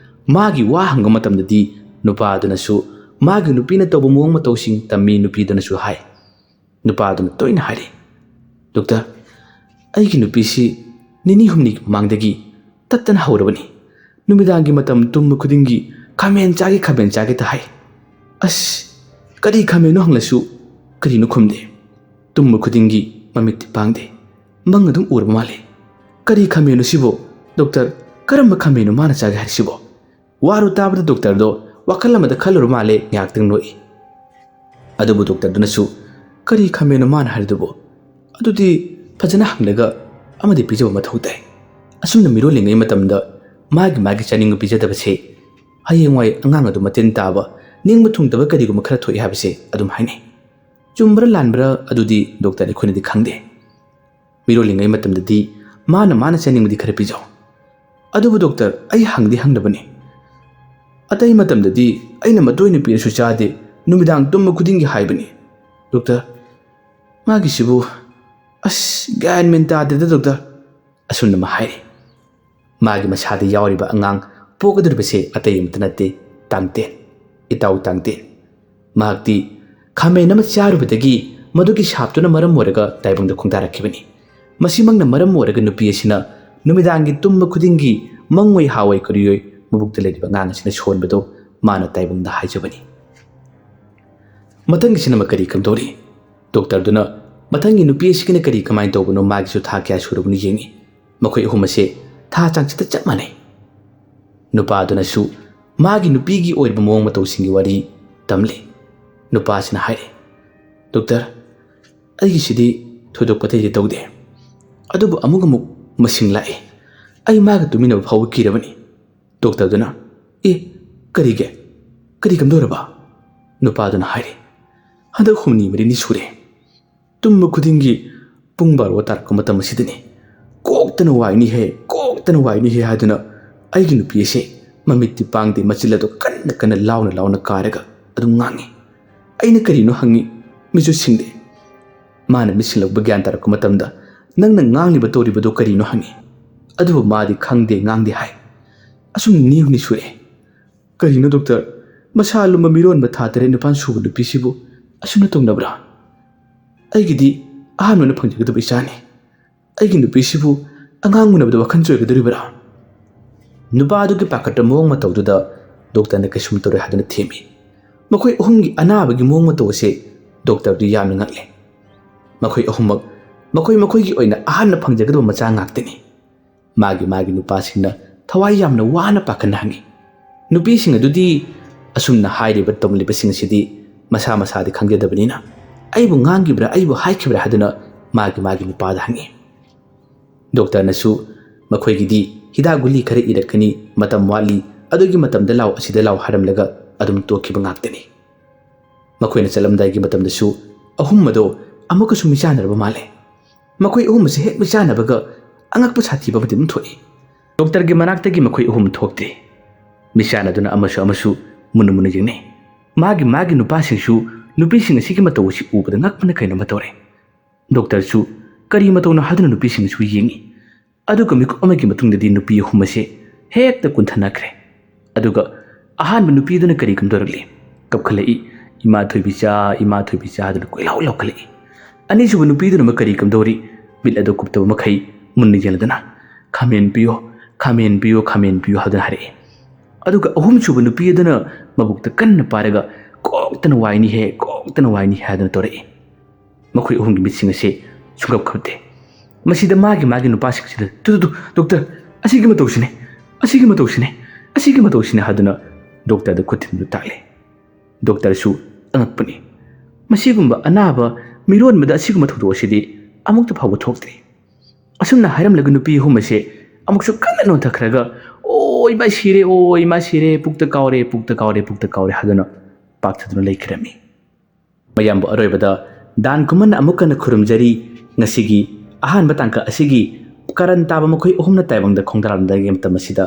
ꯃꯥꯒꯤ ꯋꯥ ꯍꯪꯕ ꯃꯇꯝꯗꯗꯤ ꯅꯨꯄꯥꯗꯨꯅꯁꯨ ꯃꯥꯒꯤ ꯅꯨꯄꯤꯅ ꯇꯧꯕ ꯃꯑꯣꯡ ꯃꯇꯧꯁꯤꯡ ꯇꯝꯃꯤ꯫ ꯅꯨꯄꯤꯗꯨꯅꯁꯨ ꯍꯥꯏ꯫ ꯅꯨꯄꯥꯗꯨꯅ ꯇꯣꯏꯅ ꯍꯥꯏꯔꯤ, "ꯗꯣꯛꯇꯔ, ꯑꯩꯒꯤ ꯅꯨꯄꯤꯁꯤ ꯅꯤꯅꯤ ꯍꯨꯝꯅꯤꯒꯤ ꯃꯃꯥꯡꯗꯒꯤ ꯇꯠꯇꯅ ꯍꯧꯔꯕꯅꯤ꯫ ꯅꯨꯃꯤꯗꯥꯡꯒꯤ ꯃꯇꯝ ꯇꯨꯝꯕ ꯈꯨꯗꯤꯡꯒꯤ ꯈꯥꯃꯦꯟ ꯆꯥꯒꯦ, ꯈꯥꯃꯦꯟ ꯆꯥꯒꯦ ꯇ ꯍꯥꯏ꯫ ꯑꯁ, ꯀꯔꯤ ꯈꯥꯃꯦꯟꯅꯣ ꯍꯪꯂꯁꯨ ꯀꯔꯤꯅꯣ ꯈꯨꯝꯗꯦ꯫ ꯇꯨꯝꯕ ꯈꯨꯗꯤꯡꯒꯤ ꯃꯃꯤꯠꯇꯤ ꯄꯥꯡꯗꯦ꯫ ꯃꯪ ꯑꯗꯨꯝ ꯎꯔꯕ ꯃꯥꯜꯂꯦ꯫ ꯀꯔꯤ ꯈꯥꯃꯦꯟꯅꯣ ꯁꯤꯕꯣ? ꯗꯣꯛꯇꯔ, "ꯀꯔꯝꯕ ꯈꯥꯃꯦꯟꯅꯣ ꯃꯥꯅ ꯆꯥꯒꯦ ꯍꯥꯏꯔꯤꯁꯤꯕꯣ?" ꯋꯥꯔꯨ ꯇꯥꯕꯗ ꯗꯣꯛꯇꯔꯗꯣ ꯋꯥꯈꯜ ꯑꯃꯗ ꯈꯜꯂꯨꯔ ꯃꯥꯜꯂꯦ, ꯉꯥꯏꯍꯥꯛꯇꯪ ꯅꯣꯛꯏ꯫ ꯑꯗꯨꯕꯨ ꯗꯣꯛꯇꯔꯗꯨꯅꯁꯨ, "ꯀꯔꯤ ꯈꯥꯃꯦꯟꯅꯣ ꯃꯥꯅ ꯍꯥꯏꯔꯤꯗꯨꯕꯣ? ꯑꯗꯨꯗꯤ ꯐꯖꯅ ꯍꯪꯂꯒ ꯑꯃꯗꯤ ꯄꯤꯖꯕ ꯃꯊꯧ ꯇꯥꯏ꯫ ꯑꯁꯨꯝꯅ ꯃꯤꯔꯣꯜꯂꯤꯉꯩ ꯃꯇꯝꯗ ꯃꯥꯒꯤ ꯃꯥꯒꯤ ꯆꯥꯅꯤꯡꯕ ꯄꯤꯖꯗꯕꯁꯦ ꯍꯌꯦꯡꯋꯥꯏ ꯑꯉꯥꯡ ꯑꯗꯨ ꯃꯇꯤꯟ ꯇꯥꯕ, ꯅꯤꯡꯕ ꯊꯨꯡꯗꯕ ꯀꯔꯤꯒꯨꯝꯕ ꯈꯔ ꯊꯣꯛꯏ ꯍꯥꯏꯕꯁꯦ ꯑꯗꯨꯝ ꯍꯥꯏꯅꯩ꯫ ꯆꯨꯝꯕ꯭ꯔꯥ ꯂꯥꯟꯕ꯭ꯔꯥ ꯑꯗꯨꯗꯤ ꯗꯣꯛꯇꯔ ꯑꯩꯈꯣꯏꯅꯗꯤ ꯈꯪꯗꯦ꯫ ꯃꯤꯔꯣꯜꯂꯤꯉꯩ ꯃꯇꯝꯗꯗꯤ ꯃꯥꯅ ꯃꯥꯅ ꯆꯥꯅꯤꯡꯕꯗꯤ ꯈꯔ ꯄꯤꯖꯧ꯫ ꯑꯗꯨꯕꯨ ꯗꯣꯛꯇꯔ, ꯑꯩ ꯍꯪꯗꯤ ꯍꯪꯗꯕꯅꯤ꯫ ꯑꯇꯩ ꯃꯇꯝꯗꯗꯤ ꯑꯩꯅ ꯃꯇꯣꯏꯅ ꯄꯤꯔꯁꯨ ꯆꯥꯗꯦ, ꯅꯨꯃꯤꯗꯥꯡ ꯇꯨꯝꯕ ꯈꯨꯗꯤꯡꯒꯤ ꯍꯥꯏꯕꯅꯤ꯫ ꯗꯣꯛꯇꯔ, ꯃꯥꯒꯤꯁꯤꯕꯨ, ꯑꯁ, ꯒ꯭ꯌꯥꯟ ꯃꯦꯟ ꯇꯥꯗꯦꯗ ꯗꯣꯛꯇꯔ", ꯑꯁꯨꯝꯅ ꯑꯃ ꯍꯥꯏꯔꯤ꯫ ꯃꯥꯒꯤ ꯃꯁꯥꯗ ꯌꯥꯎꯔꯤꯕ ꯑꯉꯥꯡ ꯄꯣꯛꯀꯗꯧꯔꯤꯕꯁꯦ ꯑꯇꯩ ꯑꯃꯠꯇ ꯅꯠꯇꯦ, ꯇꯥꯡꯇꯦꯟ, ꯏꯇꯥꯎ ꯇꯥꯡꯇꯦꯟ꯫ ꯃꯍꯥꯛꯇꯤ ꯈꯥꯃꯦꯟ ꯑꯃ ꯆꯥꯔꯨꯕꯗꯒꯤ ꯃꯗꯨꯒꯤ ꯁꯥꯞꯇꯨꯅ ꯃꯔꯝ ꯑꯣꯏꯔꯒ ꯇꯥꯏꯕꯪꯗ ꯈꯣꯡꯗꯥꯔꯛꯈꯤꯕꯅꯤ꯫ ꯃꯁꯤꯃꯛꯅ ꯃꯔꯝ ꯑꯣꯏꯔꯒ ꯅꯨꯄꯤ ꯑꯁꯤꯅ ꯅꯨꯃꯤꯗꯥꯡꯒꯤ ꯇꯨꯝꯕ ꯈꯨꯗꯤꯡꯒꯤ ꯃꯪꯑꯣꯏ ꯍꯥꯑꯣꯏ ꯀꯔꯤꯑꯣꯏ ꯃꯕꯨꯛꯇ ꯂꯩꯔꯤꯕ ꯑꯉꯥꯡ ꯑꯁꯤꯅ ꯁꯣꯟꯕꯗꯨ ꯃꯥꯅ ꯇꯥꯏꯕꯪꯗ ꯍꯥꯏꯖꯕꯅꯤ꯫ ꯃꯊꯪꯒꯤꯁꯤꯅ ꯑꯃ ꯀꯔꯤ ꯀꯝꯗꯧꯔꯤ? ꯗꯣꯛꯇꯔꯗꯨꯅ ꯃꯊꯪꯒꯤ ꯅꯨꯄꯤ ꯑꯁꯤꯒꯤꯅ ꯀꯔꯤ ꯀꯃꯥꯏꯅ ꯇꯧꯕꯅꯣ, ꯃꯥꯒꯤꯁꯨ ꯊꯥ ꯀꯌꯥ ꯁꯨꯔꯕꯅꯣ ꯌꯦꯡꯉꯤ꯫ ꯃꯈꯣꯏ ꯑꯍꯨꯝ ꯑꯁꯦ ꯊꯥ ꯆꯥꯡꯆꯠꯇ ꯆꯞ ꯃꯥꯟꯅꯩ꯫ ꯅꯨꯄꯥꯗꯨꯅꯁꯨ ꯃꯥꯒꯤ ꯅꯨꯄꯤꯒꯤ ꯑꯣꯏꯔꯤꯕ ꯃꯑꯣꯡ ꯃꯇꯧꯁꯤꯡꯒꯤ ꯋꯥꯔꯤ ꯇꯝꯂꯤ꯫ ꯅꯨꯄꯥꯁꯤꯅ ꯍꯥꯏꯔꯤ, "ꯗꯣꯛꯇꯔ, ꯑꯩꯒꯤꯁꯤꯗꯤ ꯊꯣꯏꯗꯣꯛꯄ ꯑꯇꯩꯗꯤ ꯇꯧꯗꯦ, ꯑꯗꯨꯕꯨ ꯑꯃꯨꯛ ꯑꯃꯨꯛ ꯃꯁꯤꯡ ꯂꯥꯛꯏ꯫ ꯑꯩ ꯃꯥꯒ ꯇꯨꯃꯤꯟꯅꯕ ꯐꯥꯎꯕ ꯀꯤꯔꯕꯅꯤ꯫" ꯗꯣꯛꯇꯔꯗꯨꯅ, "ꯑꯦ, ꯀꯔꯤꯒꯤ? ꯀꯔꯤ ꯀꯝꯗꯧꯔꯕ?" ꯅꯨꯄꯥꯗꯨꯅ ꯍꯥꯏꯔꯤ, "ꯍꯟꯗꯛ ꯍꯨꯝꯅꯤ ꯃꯔꯤꯅꯤ ꯁꯨꯔꯦ꯫ ꯇꯨꯝꯕ ꯈꯨꯗꯤꯡꯒꯤ ꯄꯨꯡ ꯕꯥꯔꯣ ꯇꯥꯔꯛꯄ ꯃꯇꯝ ꯑꯁꯤꯗꯅꯤ꯫ 'ꯀꯣꯛꯇꯅ ꯋꯥꯏꯅꯤꯍꯦ, ꯀꯣꯛꯇꯅ ꯋꯥꯏꯅꯤꯍꯦ' ꯍꯥꯏꯗꯨꯅ ꯑꯩꯒꯤ ꯅꯨꯄꯤ ꯑꯁꯦ ꯃꯃꯤꯠꯇꯤ ꯄꯥꯡꯗꯦ, ꯃꯆꯤꯜ ꯑꯗꯨ ꯀꯟꯅ ꯀꯟꯅ ꯂꯥꯎꯅ ꯂꯥꯎꯅ ꯀꯥꯔꯒ ꯑꯗꯨꯝ ꯉꯥꯡꯉꯤ꯫ ꯑꯩꯅ ꯀꯔꯤꯅꯣ ꯍꯪꯉꯤ, ꯃꯤꯠꯁꯨ ꯁꯤꯡꯗꯦ꯫ ꯃꯥꯅ ꯃꯤꯠ ꯁꯤꯡꯂꯛꯄ ꯒ꯭ꯌꯥꯟ ꯇꯥꯔꯛꯄ ꯃꯇꯝꯗ, 'ꯅꯪꯅ ꯉꯥꯡꯂꯤꯕ ꯇꯧꯔꯤꯕꯗꯣ ꯀꯔꯤꯅꯣ?' ꯍꯪꯉꯤ꯫ ꯑꯗꯨꯕꯨ ꯃꯥꯗꯤ ꯈꯪꯗꯦ, ꯉꯥꯡꯗꯦ ꯍꯥꯏ꯫ ꯑꯁꯨꯝ ꯅꯤꯅꯤ ꯍꯨꯝꯅꯤ ꯁꯨꯔꯦ꯫ "ꯀꯔꯤꯅꯣ ꯗꯣꯛꯇꯔ, ꯃꯁꯥ ꯂꯨꯝꯕ ꯃꯤꯔꯣꯟꯕ ꯊꯥ ꯇꯔꯦꯠ ꯅꯤꯄꯥꯟ ꯁꯨꯕ ꯅꯨꯄꯤꯁꯤꯕꯨ ꯑꯁꯨꯝꯅ ꯇꯧꯅꯕ꯭ꯔꯥ? ꯑꯩꯒꯤꯗꯤ ꯑꯍꯥꯟꯕꯅ ꯐꯪꯖꯒꯗꯕ ꯏꯆꯥꯅꯤ꯫ ꯑꯩꯒꯤ ꯅꯨꯄꯤꯁꯤꯕꯨ ꯑꯉꯥꯡ ꯎꯅꯕꯗ ꯋꯥꯈꯜ ꯆꯣꯏꯒꯗꯧꯔꯤꯕ꯭ꯔꯥ?" ꯅꯨꯄꯥ ꯑꯗꯨꯒꯤ ꯄꯥꯈꯠꯄ ꯃꯑꯣꯡ ꯃꯇꯧꯗꯨꯗ ꯗꯣꯛꯇꯔꯅ ꯀꯩꯁꯨꯝ ꯇꯧꯔꯣꯏ ꯍꯥꯏꯗꯨꯅ ꯊꯦꯝꯃꯤ꯫ ꯃꯈꯣꯏ ꯑꯍꯨꯝꯒꯤ ꯑꯅꯥꯕꯒꯤ ꯃꯑꯣꯡ ꯃꯇꯧ ꯑꯁꯦ ꯗꯣꯛꯇꯔꯗꯨ ꯌꯥꯝꯅ ꯉꯛꯂꯦ꯫ ꯃꯈꯣꯏ ꯑꯍꯨꯝꯃꯛ ꯃꯈꯣꯏ ꯃꯈꯣꯏꯒꯤ ꯑꯣꯏꯅ ꯑꯍꯥꯟꯕ ꯐꯪꯖꯒꯗꯕ ꯃꯆꯥ ꯉꯥꯛꯇꯅꯤ꯫ ꯃꯥꯒꯤ ꯃꯥꯒꯤ ꯅꯨꯄꯥꯁꯤꯡꯅ ꯊꯋꯥꯏ ꯌꯥꯝꯅ ꯋꯥꯅ ꯄꯥꯈꯠꯅ ꯍꯪꯉꯤ꯫ ꯅꯨꯄꯤꯁꯤꯡ ꯑꯗꯨꯗꯤ ꯑꯁꯨꯝꯅ ꯍꯥꯏꯔꯤꯕ ꯇꯧꯂꯤꯕꯁꯤꯡ ꯑꯁꯤꯗꯤ ꯃꯁꯥ ꯃꯁꯥꯗꯤ ꯈꯪꯖꯗꯕꯅꯤꯅ, ꯑꯩꯕꯨ ꯉꯥꯡꯈꯤꯕ꯭ꯔꯥ, ꯑꯩꯕꯨ ꯍꯥꯏꯈꯤꯕ꯭ꯔꯥ ꯍꯥꯏꯗꯨꯅ ꯃꯥꯒꯤ ꯃꯥꯒꯤ ꯅꯨꯄꯥꯗ ꯍꯪꯉꯤ꯫ ꯗꯣꯛꯇꯔꯅꯁꯨ ꯃꯈꯣꯏꯒꯤꯗꯤ ꯍꯤꯗꯥꯛ ꯒꯨꯂꯤ ꯈꯔ ꯏꯔꯛꯀꯅꯤ, ꯃꯇꯝ ꯋꯥꯠꯂꯤ, ꯑꯗꯨꯒꯤ ꯃꯇꯝꯗ ꯂꯥꯎ, ꯑꯁꯤꯗ ꯂꯥꯎ ꯍꯥꯏꯔꯝꯂꯒ ꯑꯗꯨꯝ ꯇꯣꯛꯈꯤꯕ ꯉꯥꯛꯇꯅꯤ꯫ ꯃꯈꯣꯏꯅ ꯆꯠꯂꯝꯗꯥꯏꯒꯤ ꯃꯇꯝꯗꯁꯨ ꯑꯍꯨꯝ ꯑꯗꯣ ꯑꯃꯨꯛꯀꯁꯨ ꯃꯤꯆꯥꯟꯅꯔꯕ ꯃꯥꯜꯂꯦ꯫ ꯃꯈꯣꯏ ꯑꯍꯨꯝ ꯑꯁꯤ ꯍꯦꯛ ꯃꯤꯆꯥꯟꯅꯕꯒ ꯑꯉꯛꯄ ꯁꯥꯊꯤꯕ ꯑꯃꯗꯤ ꯑꯗꯨꯝ ꯊꯣꯛꯏ꯫ ꯗꯣꯛꯇꯔꯒꯤ ꯃꯅꯥꯛꯇꯒꯤ ꯃꯈꯣꯏ ꯑꯍꯨꯝ ꯊꯣꯛꯇꯦ꯫ ꯃꯤꯆꯥꯟꯅꯗꯨꯅ ꯑꯃꯁꯨ ꯑꯃꯁꯨ ꯃꯨꯟꯅ ꯃꯨꯟꯅ ꯌꯦꯡꯅꯩ꯫ ꯃꯥꯒꯤ ꯃꯥꯒꯤ ꯅꯨꯄꯥꯁꯤꯡꯁꯨ ꯅꯨꯄꯤꯁꯤꯡ ꯑꯁꯤꯒꯤ ꯃꯇꯧ ꯑꯁꯤ ꯎꯕꯗ ꯉꯛꯄꯅ ꯀꯩꯅꯣꯝꯃ ꯇꯧꯔꯦ꯫ ꯗꯣꯛꯇꯔꯁꯨ ꯀꯔꯤ ꯃꯇꯧꯅꯣ ꯍꯥꯏꯗꯨꯅ ꯅꯨꯄꯤꯁꯤꯡꯁꯨ ꯌꯦꯡꯉꯤ꯫ ꯑꯗꯨꯒ ꯃꯤꯀꯨꯞ ꯑꯃꯒꯤ ꯃꯇꯨꯡꯗꯗꯤ ꯅꯨꯄꯤ ꯑꯍꯨꯝ ꯑꯁꯦ ꯍꯦꯛꯇ ꯀꯨꯟꯊꯅꯈ꯭ꯔꯦ꯫ ꯑꯗꯨꯒ ꯑꯍꯥꯟꯕ ꯅꯨꯄꯤꯗꯨꯅ ꯀꯔꯤ ꯀꯝꯗꯧꯔꯛꯂꯤ? ꯀꯞꯈꯠꯂꯛꯏ꯫ "ꯏꯃꯥ ꯊꯣꯏꯕꯤꯆꯥ, ꯏꯃꯥ ꯊꯣꯏꯕꯤꯆꯥ" ꯍꯥꯏꯗꯨꯅ ꯀꯣꯏꯂꯥꯎ ꯂꯥꯎꯈꯠꯂꯛꯏ꯫ ꯑꯅꯤꯁꯨꯕ ꯅꯨꯄꯤꯗꯨꯅ ꯑꯃꯨꯛ ꯀꯔꯤ ꯀꯝꯗꯧꯔꯤ? ꯃꯤꯠ ꯑꯗꯨ ꯀꯨꯞꯇꯕ ꯃꯈꯩ ꯃꯨꯟꯅ ꯌꯦꯡꯂꯗꯨꯅ, "ꯈꯥꯃꯦꯟ ꯄꯤꯌꯣ, ꯈꯥꯃꯦꯟ ꯄꯤꯌꯣ, ꯈꯥꯃꯦꯟ ꯄꯤꯌꯣ" ꯍꯥꯏꯗꯨꯅ ꯍꯥꯏꯔꯛꯏ꯫ ꯑꯗꯨꯒ ꯑꯍꯨꯝꯁꯨꯕ ꯅꯨꯄꯤ ꯑꯗꯨꯅ ꯃꯕꯨꯛꯇ ꯀꯟꯅ ꯄꯥꯏꯔꯒ, "ꯀꯣꯛꯇꯅ ꯋꯥꯏꯅꯤꯍꯦ, ꯀꯣꯛꯇꯅ ꯋꯥꯏꯅꯤꯍꯦ" ꯍꯥꯏꯗꯨꯅ ꯇꯧꯔꯛꯏ꯫ ꯃꯈꯣꯏ ꯑꯍꯨꯝꯒꯤ ꯃꯤꯠꯁꯤꯡ ꯑꯁꯦ ꯁꯨꯡꯀꯞ ꯀꯞꯇꯦ꯫ ꯃꯁꯤꯗ ꯃꯥꯒꯤ ꯃꯥꯒꯤ ꯅꯨꯄꯥꯁꯤꯡꯁꯤꯗ, "ꯇꯨ, ꯇꯨ, ꯇꯨ, ꯗꯣꯛꯇꯔ, ꯑꯁꯤꯒꯤ ꯃꯇꯧꯁꯤꯅꯦ, ꯑꯁꯤꯒꯤ ꯃꯇꯧꯁꯤꯅꯦ, ꯑꯁꯤꯒꯤ ꯃꯇꯧꯁꯤꯅꯦ" ꯍꯥꯏꯗꯨꯅ ꯗꯣꯛꯇꯔꯗ ꯈꯨꯠ ꯊꯤꯟꯗꯨꯅ ꯇꯥꯛꯂꯦ꯫ ꯗꯣꯛꯇꯔꯁꯨ ꯑꯉꯛꯄꯅꯤ꯫ ꯃꯁꯤꯒꯨꯝꯕ ꯑꯅꯥꯕ ꯃꯤꯔꯣꯟꯕꯗ ꯑꯁꯤꯒꯨꯝꯕ ꯊꯧꯗꯣꯛ ꯑꯁꯤꯗꯤ ꯑꯃꯨꯛꯇ ꯐꯥꯎꯕ ꯊꯣꯛꯇ꯭ꯔꯤ꯫ ꯑꯁꯨꯝꯅ ꯍꯥꯏꯔꯝꯂꯒ ꯅꯨꯄꯤ ꯑꯍꯨꯝ ꯑꯁꯦ ꯑꯃꯨꯛꯁꯨ ꯀꯟꯅ ꯅꯣꯟꯊꯈ꯭ꯔꯒ, "ꯑꯣ ꯏꯃꯥ ꯁꯤꯔꯦ, ꯑꯣ ꯏꯃꯥ ꯁꯤꯔꯦ, ꯄꯨꯛꯇ ꯀꯥꯎꯔꯦ, ꯄꯨꯛꯇ ꯀꯥꯎꯔꯦ, ꯄꯨꯛꯇ ꯀꯥꯎꯔꯦ" ꯍꯥꯏꯗꯨꯅ ꯄꯥꯛꯊꯗꯨꯅ ꯂꯩꯈꯤꯔꯝꯃꯤ꯫ ꯃꯌꯥꯝꯕꯨ ꯑꯔꯣꯏꯕꯗ ꯗꯥꯟ ꯀꯨꯝꯍꯟ ꯑꯃꯨꯛ ꯍꯟꯅ ꯈꯨꯔꯨꯝꯖꯔꯤ꯫ ꯉꯁꯤꯒꯤ ꯑꯍꯥꯟꯕ ꯇꯥꯡꯀꯛ ꯑꯁꯤꯒꯤ ꯀꯔꯟ ꯇꯥꯕ ꯃꯈꯣꯏ ꯑꯍꯨꯝꯅ ꯇꯥꯏꯕꯪꯗ ꯈꯣꯡꯗꯥꯔꯝꯗꯥꯏꯒꯤ ꯃꯇꯝ ꯑꯁꯤꯗ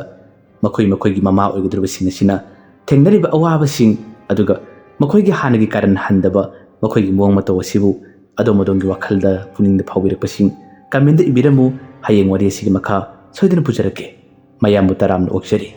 ꯃꯈꯣꯏ ꯃꯈꯣꯏꯒꯤ ꯃꯃꯥ ꯑꯣꯏꯒꯗꯧꯔꯤꯕꯁꯤꯡ ꯑꯁꯤꯅ ꯊꯦꯡꯅꯔꯤꯕ ꯑꯋꯥꯕꯁꯤꯡ, ꯑꯗꯨꯒ ꯃꯈꯣꯏꯒꯤ ꯍꯥꯟꯅꯒꯤ ꯀꯔꯟ ꯍꯟꯗꯕ ꯃꯈꯣꯏꯒꯤ ꯃꯑꯣꯡ ꯃꯇꯧ ꯑꯁꯤꯕꯨ ꯑꯗꯣꯝ ꯑꯗꯣꯝꯒꯤ ꯋꯥꯈꯜꯗ ꯄꯨꯛꯅꯤꯡꯗ ꯐꯥꯎꯕꯤꯔꯛꯄꯁꯤꯡ comment ꯏꯕꯤꯔꯝꯃꯨ꯫ ꯍꯌꯦꯡ ꯋꯥꯔꯤ ꯑꯁꯤꯒꯤ ꯃꯈꯥ ꯁꯣꯏꯗꯅ ꯄꯨꯖꯔꯛꯀꯦ꯫ ꯃꯌꯥꯝꯕꯨ ꯇꯔꯥꯝꯅ ꯑꯣꯛꯆꯔꯤ꯫